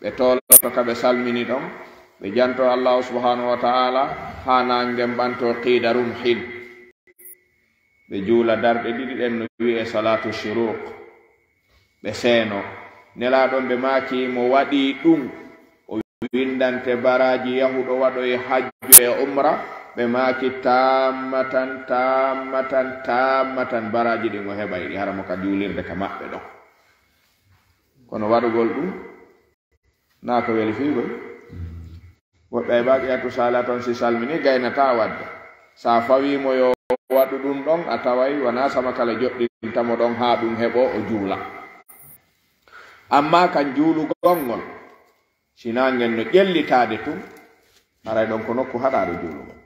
ɓe tooloto ka ɓe salmini ɗon, ɓe janto Allahu subhanahu wa ta'ala haa naange ɓanto qiida rumhin. Ɓe juula darɗe ɗiɗi ɗen no wi'e salatu shuruq. Ɓe seeno. Nelaaɗo on ɓe maaki mo waɗi ɗum, o windante baraaji yahuɗo waɗoye hajju e umra. Ɓe maaki tammatan, tammatan, tammatan baraaji ɗin o heɓay ɗi, hara mo ka juulirde ka maɓɓe ɗon. Kono waɗugol ɗum, naa ko weli fii koy. Woɓɓe ay baqiyatu sala ton si salmini gaynata wadde. Sa fawii mo yo waɗu ɗum ɗon, a taway wonaa sama kala joɗɗinta mo ɗon haa ɗum heɓo o juula. Amma kan juulugol ngol, si naangen no ƴellitaade tun, haray ɗon ko nokku haɗaaɗo juulugol.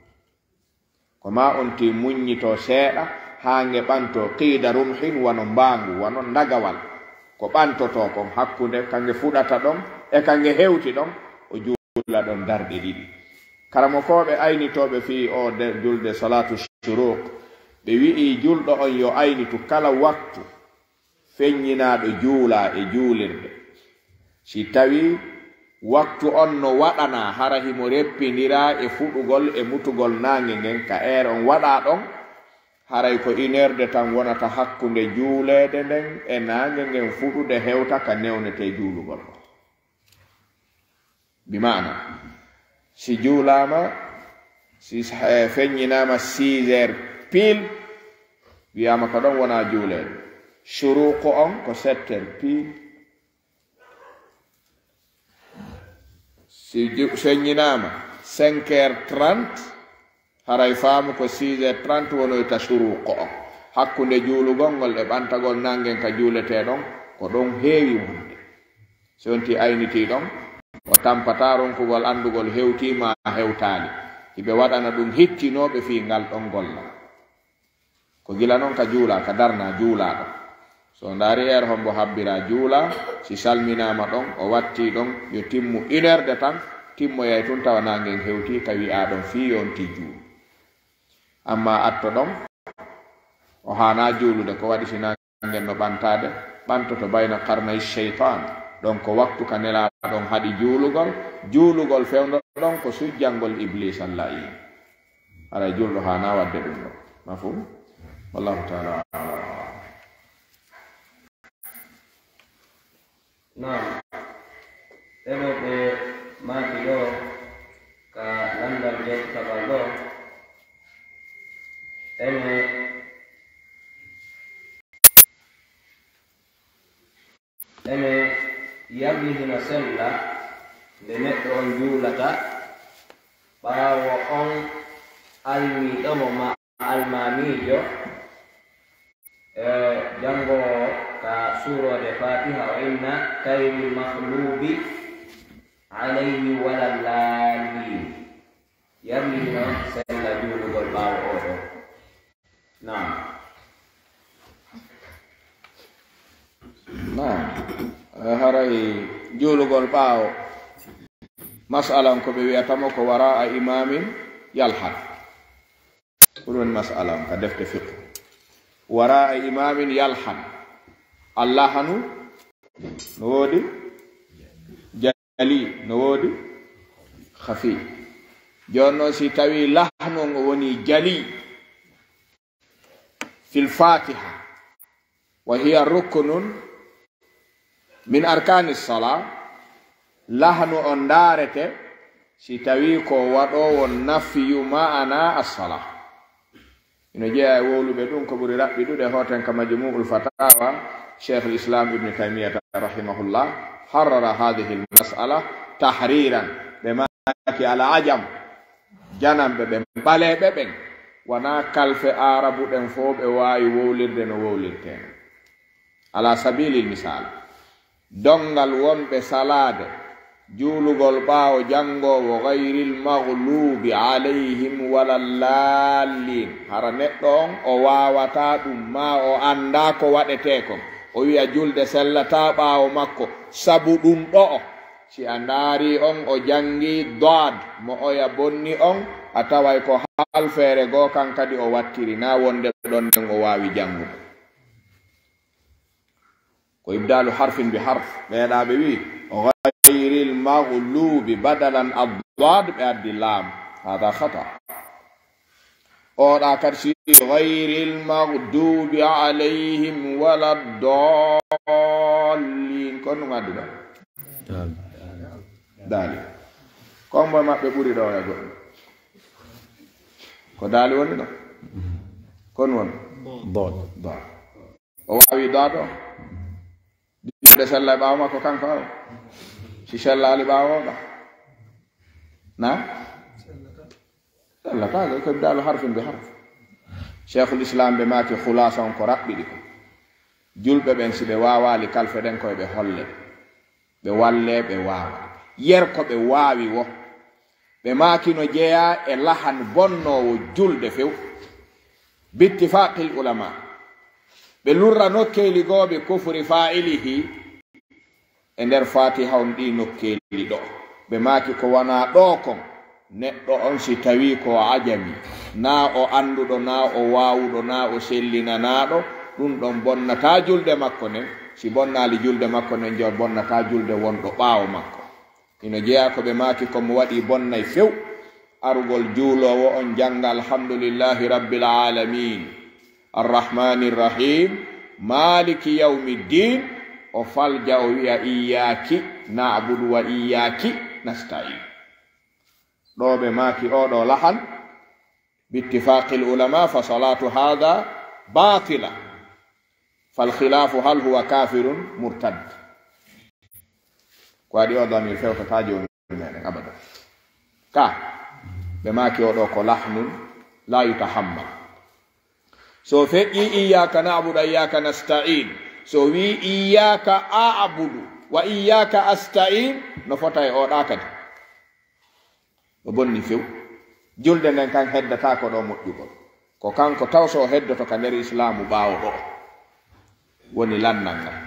Ko ma on ti muññito seeɗa haa nge ɓanto qiida rumhin, wano mbaangu, wano ndagawal. Ko ɓantoto kon hakkunde ka nge fuɗata ɗon e ka nge hewti ɗon, o juula ɗon darɗe ɗiɗi. Karamokooɓe aynitooɓe fii o de julde salatu shuruq, ɓe wi'i julɗo on yo aynitu kala waktu feññinaaɗo juulaa e juulirde. Si tawii waktu on no waɗanaa, hara himo reppindiraa e fuɗugol e mutugol naange ngen, ka eer on waɗaa ɗon, haray ko une heure de temps wonata hakkunde juuleede nden e naange ngen fuɗude hewta ka newnetee juulugol kon. Bi maana, si juulaama, si, eh, feññinaama six heures pile, wiyaama ka ɗon wonaa juuleede. Shuruqu on ko sept heures pile. Si ju-, feññinaama cinq heures trente, haray faamu ko six heures trente wonoyta shuruqu on. Hakkunde juulugol ngol e ɓantagol naangen ka juuletee ɗon, ko ɗon heewi wonde. Si on ti aynitii ɗon, o tampataa ronkugol anndugol hewtii maa hewtaali. Hiɓe waɗana ɗum hittinooɓe fii ngal ɗon gollal. Ko gila non ka juulaa, ka darnaa juulaa ɗon. So ndaari eer hombo habbiraa juulaa, si salminaama ɗon, o wattii ɗon, yo timmu une heure de temps, timmoyay tun tawa naangen hewtii ka wi'aa ɗon fii yo on ti juulu. Amma atto ɗon, o haanaa juulude, ko waɗi si naangen no ɓantaade, ɓantoto bayna qarnay shaytan. Ɗon ko waktu ka Nelaaɗo on haɗi juulugol, juulugol fewndo ɗon ko sujjangol Ibliisa la'i. Haray julɗo haanaa waɗde ɗum ɗon. Mafhum? Wallahu ta'ala a'lam. Naam. Ɓe ɗo ɓe maaki ɗo ka landal jeetaɓal ɗo. Ene, ene yarli hino sella nde neɗɗo on juulata ɓaawo on almiiɗo mo ma almaamiijo, e, janngoowo ka suuroode Faatiha, o inna kayril maghluubi alayhi wala llaalliin. Yarlino sella juulugol ɓaawo oo ɗoo. Naam. Naam. Eh, haray juulugol ɓaawo. Mas'ala on ko ɓe wi'ata mo ko waraa imaamin yalhan. Ko ɗum woni mas'ala on ka defte fiqh. Waraa imaamin yalhan. Allahanu no woodi jali, no woodi khafi. Jooni non si tawi lahnu on o woni jali fil Fatiha, wa hiya ruknun min arkani sala, lahnu on ndaarete si tawi ko waɗoowo nafiyu ma'ana as-sala. Ino jeyaa e wowluɓe ɗum ko ɓuri raɓɓiɗude, hooten ka Majmu'ul Fatawa, Sheikhul Islam Ibn Taymiyyah rahimahullah harrara hadhihi al-mas'ala tahriran. Ɓe maaki al-ajam, jananɓe ɓen, ɓaleeɓe ɓen, wanaa kalfe Aarabu ɗen fow ɓe waawi wowlirde no wowlirtee non. Ala sabilil misal, donngal wonɓe salaade Juulugol ɓaawo janngoowo, "Gayril maghlubi alayhim wala llaalliin." Hara neɗɗo on o waawataa ɗum, maa o anndaa ko waɗetee kon. O wi'a julde sellataa ɓaawo makko, sabu ɗum ɗo'o. Si a ndaarii on o janngi daad, mo oya bonni on, a taway ko halfeere goo kan kadi o wattiri, naa wonde ɗon nden o waawi janngude. Ko ibdaalu harfin bi harf. Ɓeeɗaaɓe wi'i, "Gayril maghlubi" badalan ad-daad, ɓe addi laam. Hada khata. Oɗa kadi si, "Gayril maghdubi alayhim wala ddallin." Ko honɗum adduɗa? Daali. Daali. Ko hombo e maɓɓe ɓuri ɗo e goɗɗo? Ko daali woni ɗo? Ko honɗum woni? Daad. Daad. O waawi daado? Julde sella e ɓaawo makko kanko aw? Si sellaali ɓaawo oɗa? Na? Sellataa, ko ibdaalu harfin bi harf. Cheikhul Islam ɓe maaki khulaasa on ko raɓɓiɗi ko. Julɓe ɓen si ɓe waawaali kalfe ɗen koye ɓe holle. Ɓe wallee ɓe waawa. Yer ko ɓe waawi wo. Ɓe maaki no jeyaa e lahan bonnoowo julde few. Bittifaaqil ulama. Ɓe lurra nokkeeli goo bi kufri faa'ilihi e nder Faatiha on ɗii nokkeeli ɗo. Ɓe maaki ko wanaa ɗoo kon, neɗɗo on si tawii ko o ajami, naa o annduɗo, naa o waawuɗo, naa o sellinanaaɗo, ɗum ɗon bonnataa julde makko nden. Si bonnaali julde makko nden, jo bonnataa julde wonɗo ɓaawo makko. Hino jeyaa ko ɓe maaki ko mo waɗi bonnay few. Arugol juuloowo on jannga alhamdulillahi rabbil aalamiin, arrahmaani rrahiim, maaliki yawmi ddiin, o falja o wi'a iyyaaki na'budu wa iyyaaki nasta'iin. Ɗo ɓe maaki oo ɗoo lahan, bittifaaqil ulamaa, fa salaatu haadha baatila. Fal khilaafu hal huwa kaafirun murtad. Ko waɗi oo damir fewtataa jooni meɗen abada. Ka, ɓe maaki oo ɗoo ko lahnun laa yutahammal. So feƴƴii iyyaaka na'budu wa iyyaaka nasta'iin, so wii iyyaaka a'budu wa iyyaaka asta'iin, no fota e oo ɗaa kadi. O bonni few. Julde nden kan heddataako ɗoo moƴƴugol. Ko kanko taw so o heddoto ka nder Islaamu ɓaawo ɗoo. Woni lannal ngal.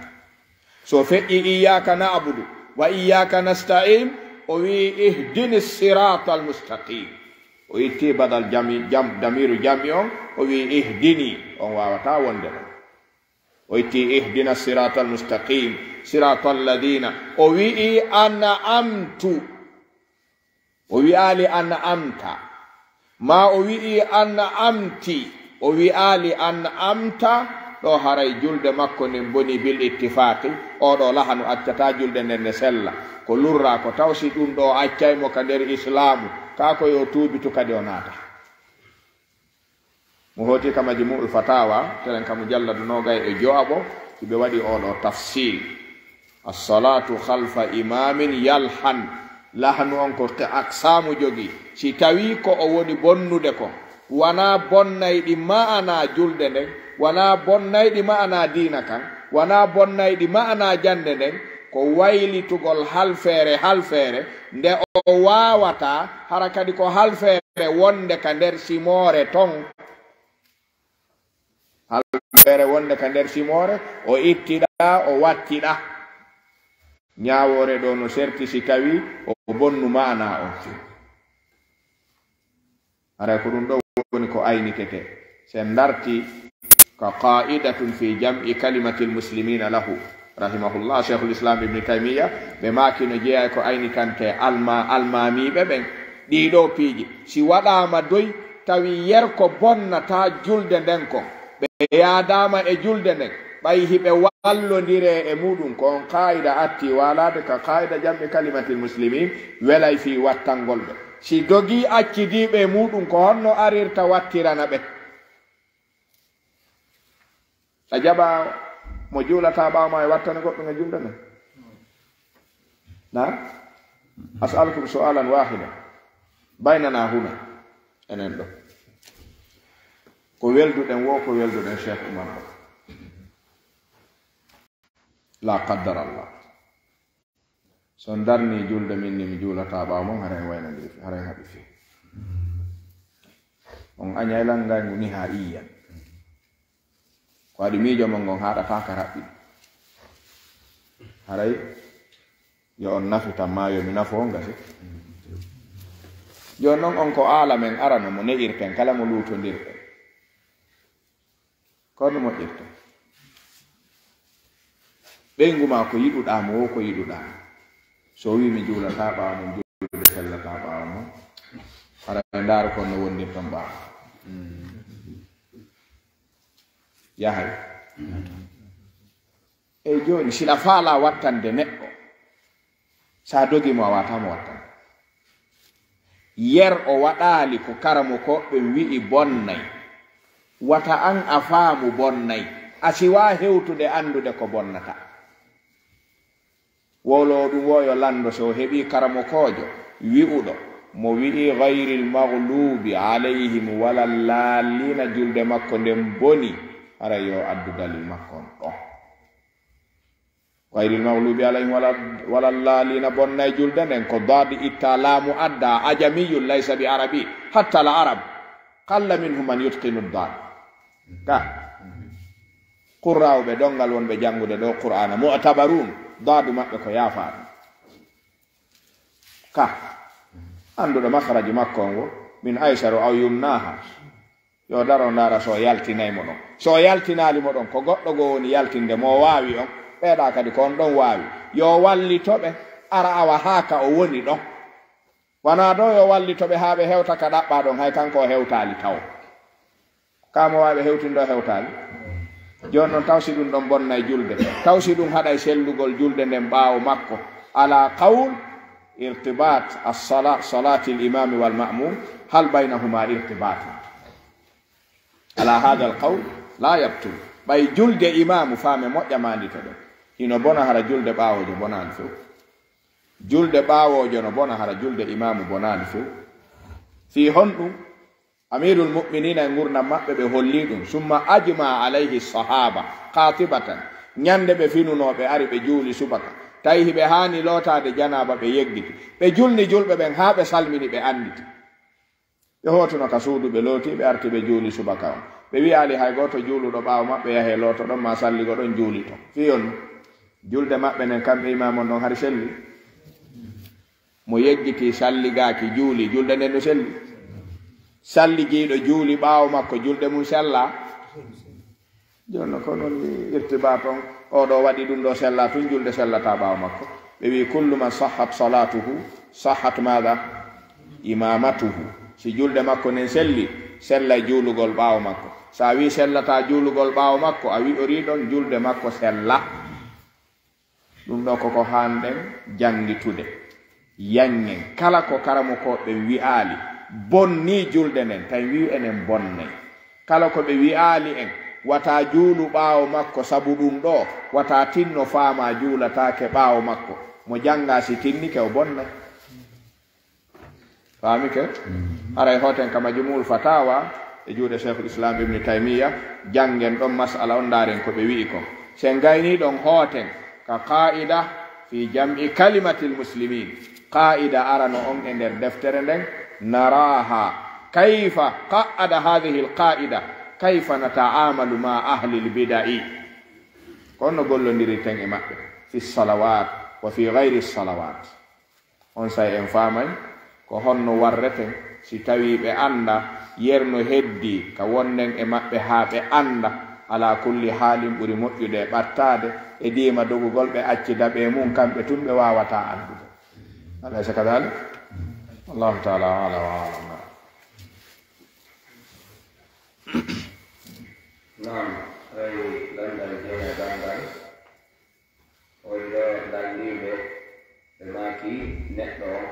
So feƴƴii iyyaaka na'budu wa iyyaaka nasta'iin, o wi'i ihdini siraatal mustaqiim. O itti badal jami-, jam-, damiiru jam'i on, o wi'i ihdini, on waawataa wonde ɗon. O itti ihdina siraatal mustaqiim, siraatal ladiina. O wi'i an'amtu. O wi'aali an'amta. Maa o wi'i an'amti. O wi'aali an'amta. Ɗo haray julde makko nden boni bil ittifaaqi. Oo ɗoo lahanu accataa julde nden nde sella. Ko lurraa ko taw si ɗum ɗoo accay mo ka nder Islaamu. Kaa ko yo tuubitu kadi o naata. Mo hooti ka Majmu'ul Fatawa, telen ka mujalladu noogay e jowaɓo, si ɓe waɗi oo ɗoo tafsiil. As-salaatu khalfa imaamin yalhan. Lahanu on ko ke-, aqsaamu jogii. Si tawii ko o woni bonnude kon, wanaa bonnayɗi ma'anaa julde nden, wanaa bonnayɗi ma'anaa diina kan, wanaa bonnayɗi ma'anaa jannde nden, ko waylitugol halfeere halfeere, nde o waawataa, hara kadi ko halfeere wonde ka nder simoore ton. Halfeere wonde ka nder simoore, o ittiɗaa, o wattiɗaa. Ñaawoore ɗoo no serti si tawii o bonnu maanaa on few. Haray ko ɗum ɗoo woni ko aynitetee. Si en ndartii ka Qaa'idatun fi jam'i kalimatil muslimiina lahu, rahimahullah, Cheikhul Islam Ibn Taymiyya, ɓe maaki no jeyaa e ko aynitantee alma-, almaamiiɓe ɓen. Ɗii ɗoo piiji, si waɗaama doy, tawi yer ko bonnataa julde nden kon, ɓe yaadaama e julde nden, ɓay hiɓe wallondiree e muuɗum, ko on qaa'ida attii waalaade ka qaa'ida jam'i kalimatil muslimiin, welay fii wattangol ɓe. Si dogii accidiiɓe e muuɗum, ko honno arirta wattirana ɓe? A jaɓa mo juulataa ɓaawo maa e wattane goɗɗum e julde nden? Na? As'alukum su'alan wahidan. Baynana huna. Enen ɗo. Ko welduɗen wo, ko welduɗen Cheikh Oumar ɗo. La qaddar Allah. So on darnii julde, min ni mi juulataa ɓaawo mon, haray en waynondiri few, haray en haɓi few. On añay lan ngayngu nihaa'iyan. Ko waɗi miijo mon ngon haaɗataa ka raɓɓiɗi. Haray yo on nafitan maa yo mi nafo on gasi. Jooni non on ko aala men arano mo ne'irten kala mo luutondirɗen. Ko no moƴƴirta. Ɓeyngu maa ko yiɗuɗaa mo, wo ko yiɗuɗaa mo. So o wii mi juulataa ɓaawo mon, julde sellataa ɓaawo mon. Hara ɓe ndaara kon no wondirton ɓaawo. Yahay. Ey jooni, si la faalaa wattande neɗɗo, sa dogi mo, a waata mo wattande. Yer o waɗaali ko karamokooɓe ɓen wi'i bonnay. Wata an a faamu bonnay. A siwaa hewtude anndude ko bonnata. Wowloowo ɗum wo yo lanndo, so o heɓii karamokoojo wi'uɗo mo wi'i, "Gayril maghlubi alayhim wala laalliina", julde makko nden boni, hara yo addu dalil makko on ɗon. "Gayril maghlubi alayhim wala, wala laalliina", bonnay julde nden, ko daad itta laamu adda, ajamiyyun laysa bi arabi, hatta al arab, qalla minhum man yutqinu daad. Ka. Qurraawɓe ɗongal wonɓe janngude ɗoo Qur'aana, mu'tabaruun, daadu maɓɓe ko yaafaaɗo. Ka, annduɗo makharaju makko on wo, min aysaru aw yumnaha. Yo daro ndaara so o yaltinay mo ɗon. So o yaltinaali mo ɗon, ko goɗɗo goo woni yaltinde mo, o waawi on. Ɓeeɗaa kadi ko on ɗon waawi. Yo wallito ɓe, ara awa haa ka o woni ɗon. Wanaa ɗoo yo wallito ɓe haa ɓe hewta ka ɗaɓɓaa ɗon, hay kanko o hewtaali taw. Kaa mo waawi ɓe hewtinde o hewtaali. Jooni non, taw si ɗum ɗon bonnay julde, taw si ɗum haɗay sellugol julde nden ɓaawo makko, ala qawl irtibat as-sala-, salati al-imami wal ma'mum, hal baynahuma irtibatun? Ala hadha al-qawl la yabtul. Ɓay julde imaamu, faame moƴƴa, maandito ɗon, hino bona hara julde ɓaawoojo bonaali few. Julde ɓaawoojo no bona hara julde imaamu bonaali few. Fii honɗum? Amirul Mu'minina e ngurndan maɓɓe ɓe holli ɗum. Summa ajma alayhi sahaba qatibatan. Ñande ɓe finunoo, ɓe ari ɓe juuli subaka. Tawi hiɓe haani lootaade janaaba, ɓe yeggiti. Ɓe julni julɓe ɓen haa ɓe salmini, ɓe annditi. Ɓe hootuno ka suudu, ɓe looti, ɓe arti, ɓe juuli subaka on. Ɓe wi'aali hay gooto juuluɗo ɓaawo maɓɓe yahee lootoɗon maa salligoɗon juuli ton. Fii on julde maɓɓe nden, kamɓe imaamu on ɗon, hari selli? Mo yejjiti salligaaki juuli, julde nden no selli? Salligiiɗo juuli ɓaawo makko, julde mum sellaa? Jooni non, ko non irtibaat on, oo ɗoo waɗi ɗum ɗoo sellaa tun, julde sellataa ɓaawo makko. Ɓe wi'i, "Kullu man sahhat salatuhu, sahhat maada? Imamatuhu." Si julde makko nden selli, sellay juulugol ɓaawo makko. So a wi'i sellataa juulugol ɓaawo makko, a wi'orii ɗon julde makko sellaa. Ɗum ɗoo ko ko haanɗen janngitude. Yaññen kala ko karamokooɓe ɓen wi'aali bonnii julde nden, tawi wi'u enen bonnay. Kala ko ɓe wi'aali en, wata juulu ɓaawo makko, sabu ɗum ɗoo, wata tinno faamaa juulataake ɓaawo makko. Mo janngaa, si tinnike, o bonnay. Faamike? Haray hooten ka Majmu'ul Fatawa e juuɗe Sheikhul Islam Ibn Taymiyya, janngen ɗon mas'ala on, ndaaren ko ɓe wi'i kon. Si en gaynii ɗon, hooten ka qaa'ida fi jam'i kalimatil muslimin. Qaa'ida arano on e nder deftere nden, naraha kayfa qa'ada hadhihi al-qa'ida, kayfa nata'amalu ma ahli al-bida'i. Ko honno gollondirirten e maɓɓe fi salawat wa fi ghayri salawat. Onsay en faamay ko honno warreten si tawii ɓe anndaa, yer no heddii ka wonden e maɓɓe haa ɓe annda. Alaa kulli haalin, ɓuri moƴƴude e ɓattaade e diima dogugol, ɓe acci daɓe mum, kamɓe tun ɓe waawataa anndude. Alaysa kadalik? Wallahu taala a'lam wa a'lam. Naam, ay lanndal jeeya ganndal. Oy ɗo lanndiiɓe ɓe maaki neɗɗo on,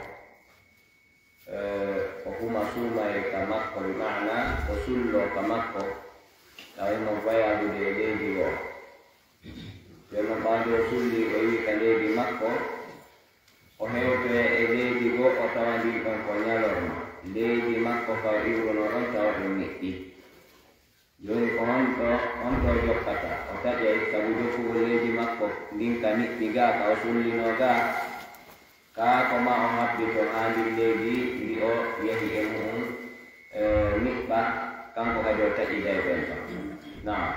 eh, o huma suumayee ka makko, bi maana o sulloo ka makko, tawi mo voyagude e leydi goo. Jooni non, ɓaade o sulli, o iwi ka leydi makko, o hewtoya e leydi goo, o tawa ndin ɗon ko ñalorma. Leydi makko ka o iwrunoo ɗon, tawa ɗum niɓɓi. Jooni ko honto, honto o jokkata? O taƴay sabu jokkugol leydi makko ndin ka niɓɓi gaa, ka o sullinoo gaa, Kaa ko ma o habbito haa ndin leydi ndi o yahi e mu'un, e, niɓɓa, kanko kadi o taƴiday ɓen ɗon. Naam.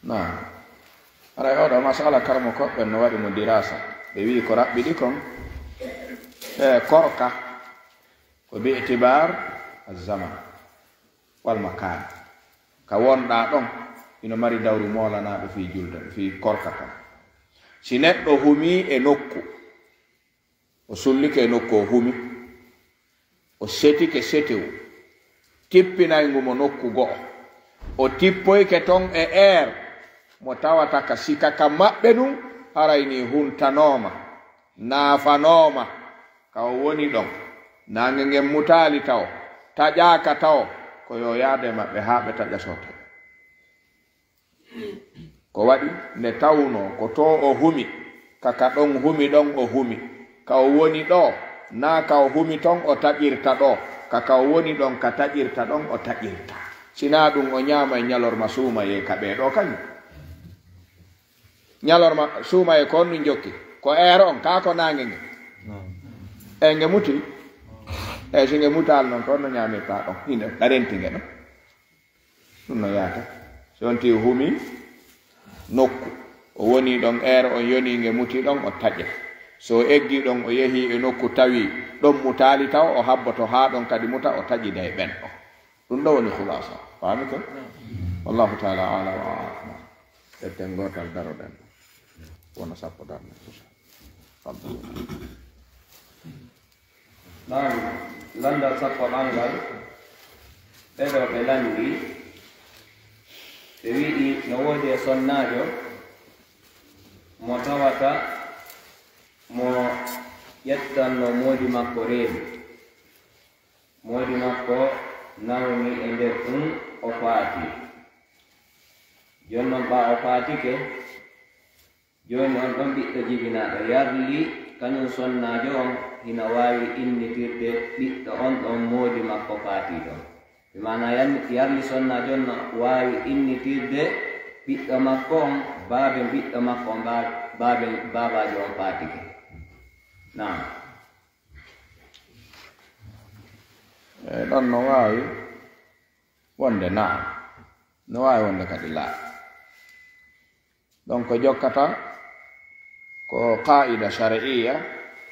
Naam. Haray oɗo masala karmo koɓɓen no waɗi mo dirasa. Ɓe wi'i ko raɓɓiɗi kon, e, korka, ko bi itibar zaman wal makan. Ka wonɗaa ɗon, ino mari dawru moolanaaɗo fii julde, fii korka kan. Si neɗɗo humii e nokku, o sullike e nokku o humi, o setike setewu, tippinay ngu mo nokku go'o, o tippoyke ton e eer mo tawata ka sika ka maɓɓe ɗun, haray ni huntanooma, naafanooma, ka o woni ɗon. Naange ngen mutaali tawo, taƴaaka tawo, ko yo yaade maɓɓe haa ɓe taƴa soote. Ko waɗi nde tawnoo ko to o humi, ka ka ɗon humi ɗon o humi, ka o woni ɗo, naa ka o humi ton o taƴirta ɗo, ka ka o woni ɗon ka taƴirta ɗon o taƴirta. Sinaa ɗun o ñaamay ñalorma suumayee ka ɓee ɗoo kañun. Ñalorma suumayee ko on ɗun jokki, ko eero on, kaa ko naange nge. E nge muti, e si nge mutaali non, ko on no ñaamirta ɗon, hinde ɗa renti nge ɗon. Ɗun no yaata. Si on tii humi nokku, o woni ɗon, eero on yoni nge muti ɗon, o taƴe. So o eggi ɗon, o yehi e nokku tawi ɗon mutaali taw, o habboto haa ɗon kadi muta, o taƴida e ɓen ɗon. Ɗun ɗo woni khulasa. Faami ko? Wallahu ta'ala a'lam wa a'lam. Ƴetten gootal daroɗen. Wona sappo darne. Fadlu. Naam, lanndal sappo ɓanngal, ɓe ɗo ɓe lanndi, ɓe wi'i no woodi e sonnaajo mo tawata mo ƴettanno moodi makko reedu. Moodi makko nawni e nder ɗun, o faati. Jooni non, ɓaa o faatike, jooni on ɗon ɓiɗɗo jibinaaɗo yarli, kañun sonnaajo on hino waawi innitirde ɓiɗɗo on ɗon moodi makko faatiiɗo on. Bi maana yan-, yarli sonnaajo on no waawi innitirde ɓiɗɗo makko on, baaben ɓiɗɗo makko on, baa-, baaben baabaajo on faatike. Naam. E ɗon no waawi wonde naam, no waawi wonde kadi laa. Ɗon ko jokkata ko qaa'ida shar'iyya,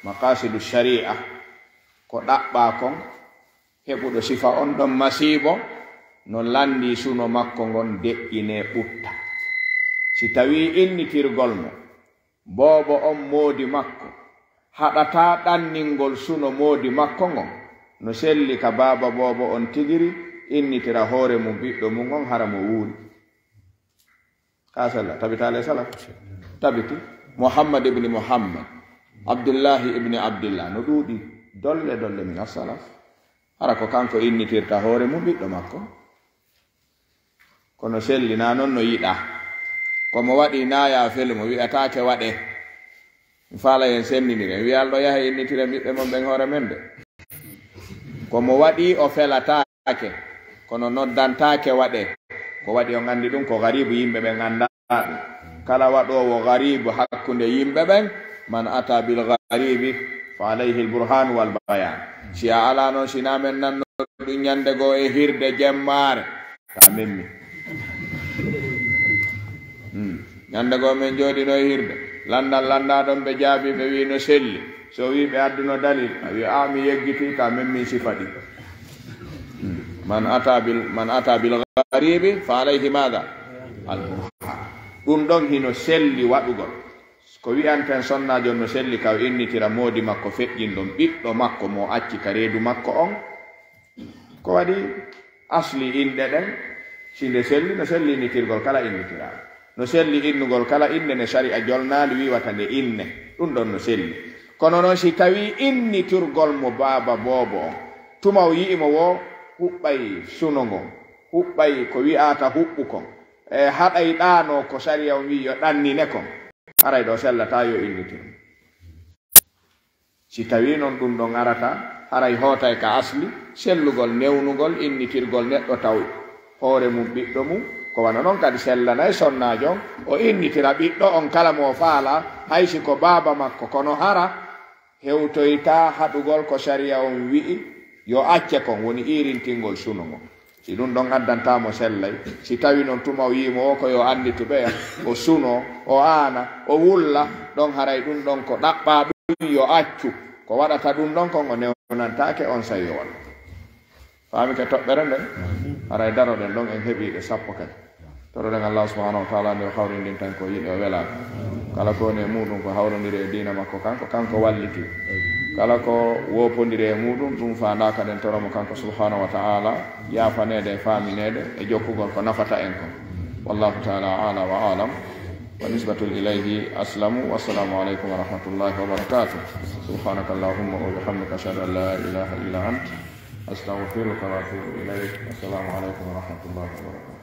maqasidu shari'a, ko ɗaɓɓaa kon, heɓuɗo sifa on ɗon masiibo, no lanndii suno makko ngon deƴƴinee ɓutta. Si tawii innitirgol mo boobo on moodi makko haɗataa ɗanningol suno moodi makko ngon, no selli ka baaba boobo on tigiri innitira hoore mun ɓiɗɗo mun on hara mo wuuri. Ka sella, tabitaale salaf. Tabiti. Muhammad ibni Muhammad, Abdullahi ibni Abdillah, no ɗuuɗi dolle dolle min as-salaf. Hara ko kanko innitirta hoore mun ɓiɗɗo makko. Kono selli naa non no yiɗaa. Ko mo waɗi naa yaa felu mo wi'ataake waɗee. Mi faala en senndindiren. Wi'al ɗo yaha innitire ɓiɓɓe mon ɓen hoore men de. Ko mo waɗi o felataake. Kono noddantaake waɗee. Ko waɗi on anndi ɗun ko gariibu yimɓe ɓen anndaa ɗun. Kala waɗoowo gariibu hakkunde yimɓe ɓen, man ata bil garibi fa alayhi al burhan wal bayan. Si a alaa non, sinaa men nanno ɗun ñande goo e hirde jemmaare. Ka memmi. Hmm. Ñande goo men jooɗino e hirde. Lanndal lanndaa ɗon ɓe jaabii ɓe wi'i no selli. So wi'i ɓe adduno dalil. A wi'i a mi yeggitii ka memmi sifa ɗi. Hmm. Man ata bil, man ata bil garibi fa alayhi mada? Al burhan. Ɗun ɗon hino selli waɗugol. Ko wi'anten sonnaajo no selli ka o innitira moodi makko feƴƴin ɗon ɓiɗɗo makko mo acci ka reedu makko on. Ko waɗi asli inɗe ɗen, si nde selli, no selli innitirgol kala innitiraango. No selli innugol kala innde nde sari'a jolnaali wi'ata nde inne. Ɗun ɗon no selli. Kono non si tawii innitirgol mo baaba boobo on, tuma o yi'i mo woo huɓɓay suno ngon, huɓɓay ko wi'ata huɓɓu kon, e haɗay ɗaano ko sariya on wi'i yo ɗannine kon, haray ɗo sellataa yo innitir mo. Si tawii non ɗun ɗon arata, haray hootay ka asli, sellugol newnugol innitirgol neɗɗo taw hoore mun ɓiɗɗo mun, Ko wano non kadi sellanay sonnaajo on, o innitira ɓiɗɗo on kala mo o faalaa, hay si ko baaba makko, kono hara hewtoytaa haɗugol ko sariya on wi'i yo acce kon, woni iirintingol suno ngon. Si ɗun ɗon addantaa mo sellay, si tawi non tuma o yi'i mo o ko yo annditu ɓeya, o sunoo, o aana, o wulla, ɗon haray ɗun ɗon ko ɗaɓɓaa ɗun yo accu, ko waɗata ɗun ɗon kon o newnantaake onsay yo waɗu. Faami ke toɓɓere nden? Haray daroɗen ɗon en heɓii ɗe sappo kadi. Toroɗen Allah subhanahu wa ta'ala nde o hawrindintan ko yiɗi o welaaka. Kala ko woni e muɗum ko hawrondiri e diina makko kanko, kanko walliti. Kala ko woopondiri e muɗum, ɗum faandaaka ɗen toro mo kanko subhanahu wa ta'ala yaafaneede e faamineede e jokkugol ko nafata en kon. Wallahu ta'ala a'la wa a'lam. Wa nisbatul ilayhi aslamu. Wassalamu alaikum wa rahmatullahi wa barakatuh. Subhanakallahumma wa bihamdika, ashhadu an la ilaha illa ant, astaghfiruka wa atubu ilayk. Assalamu alaikum wa rahmatullahi wa barakatuh.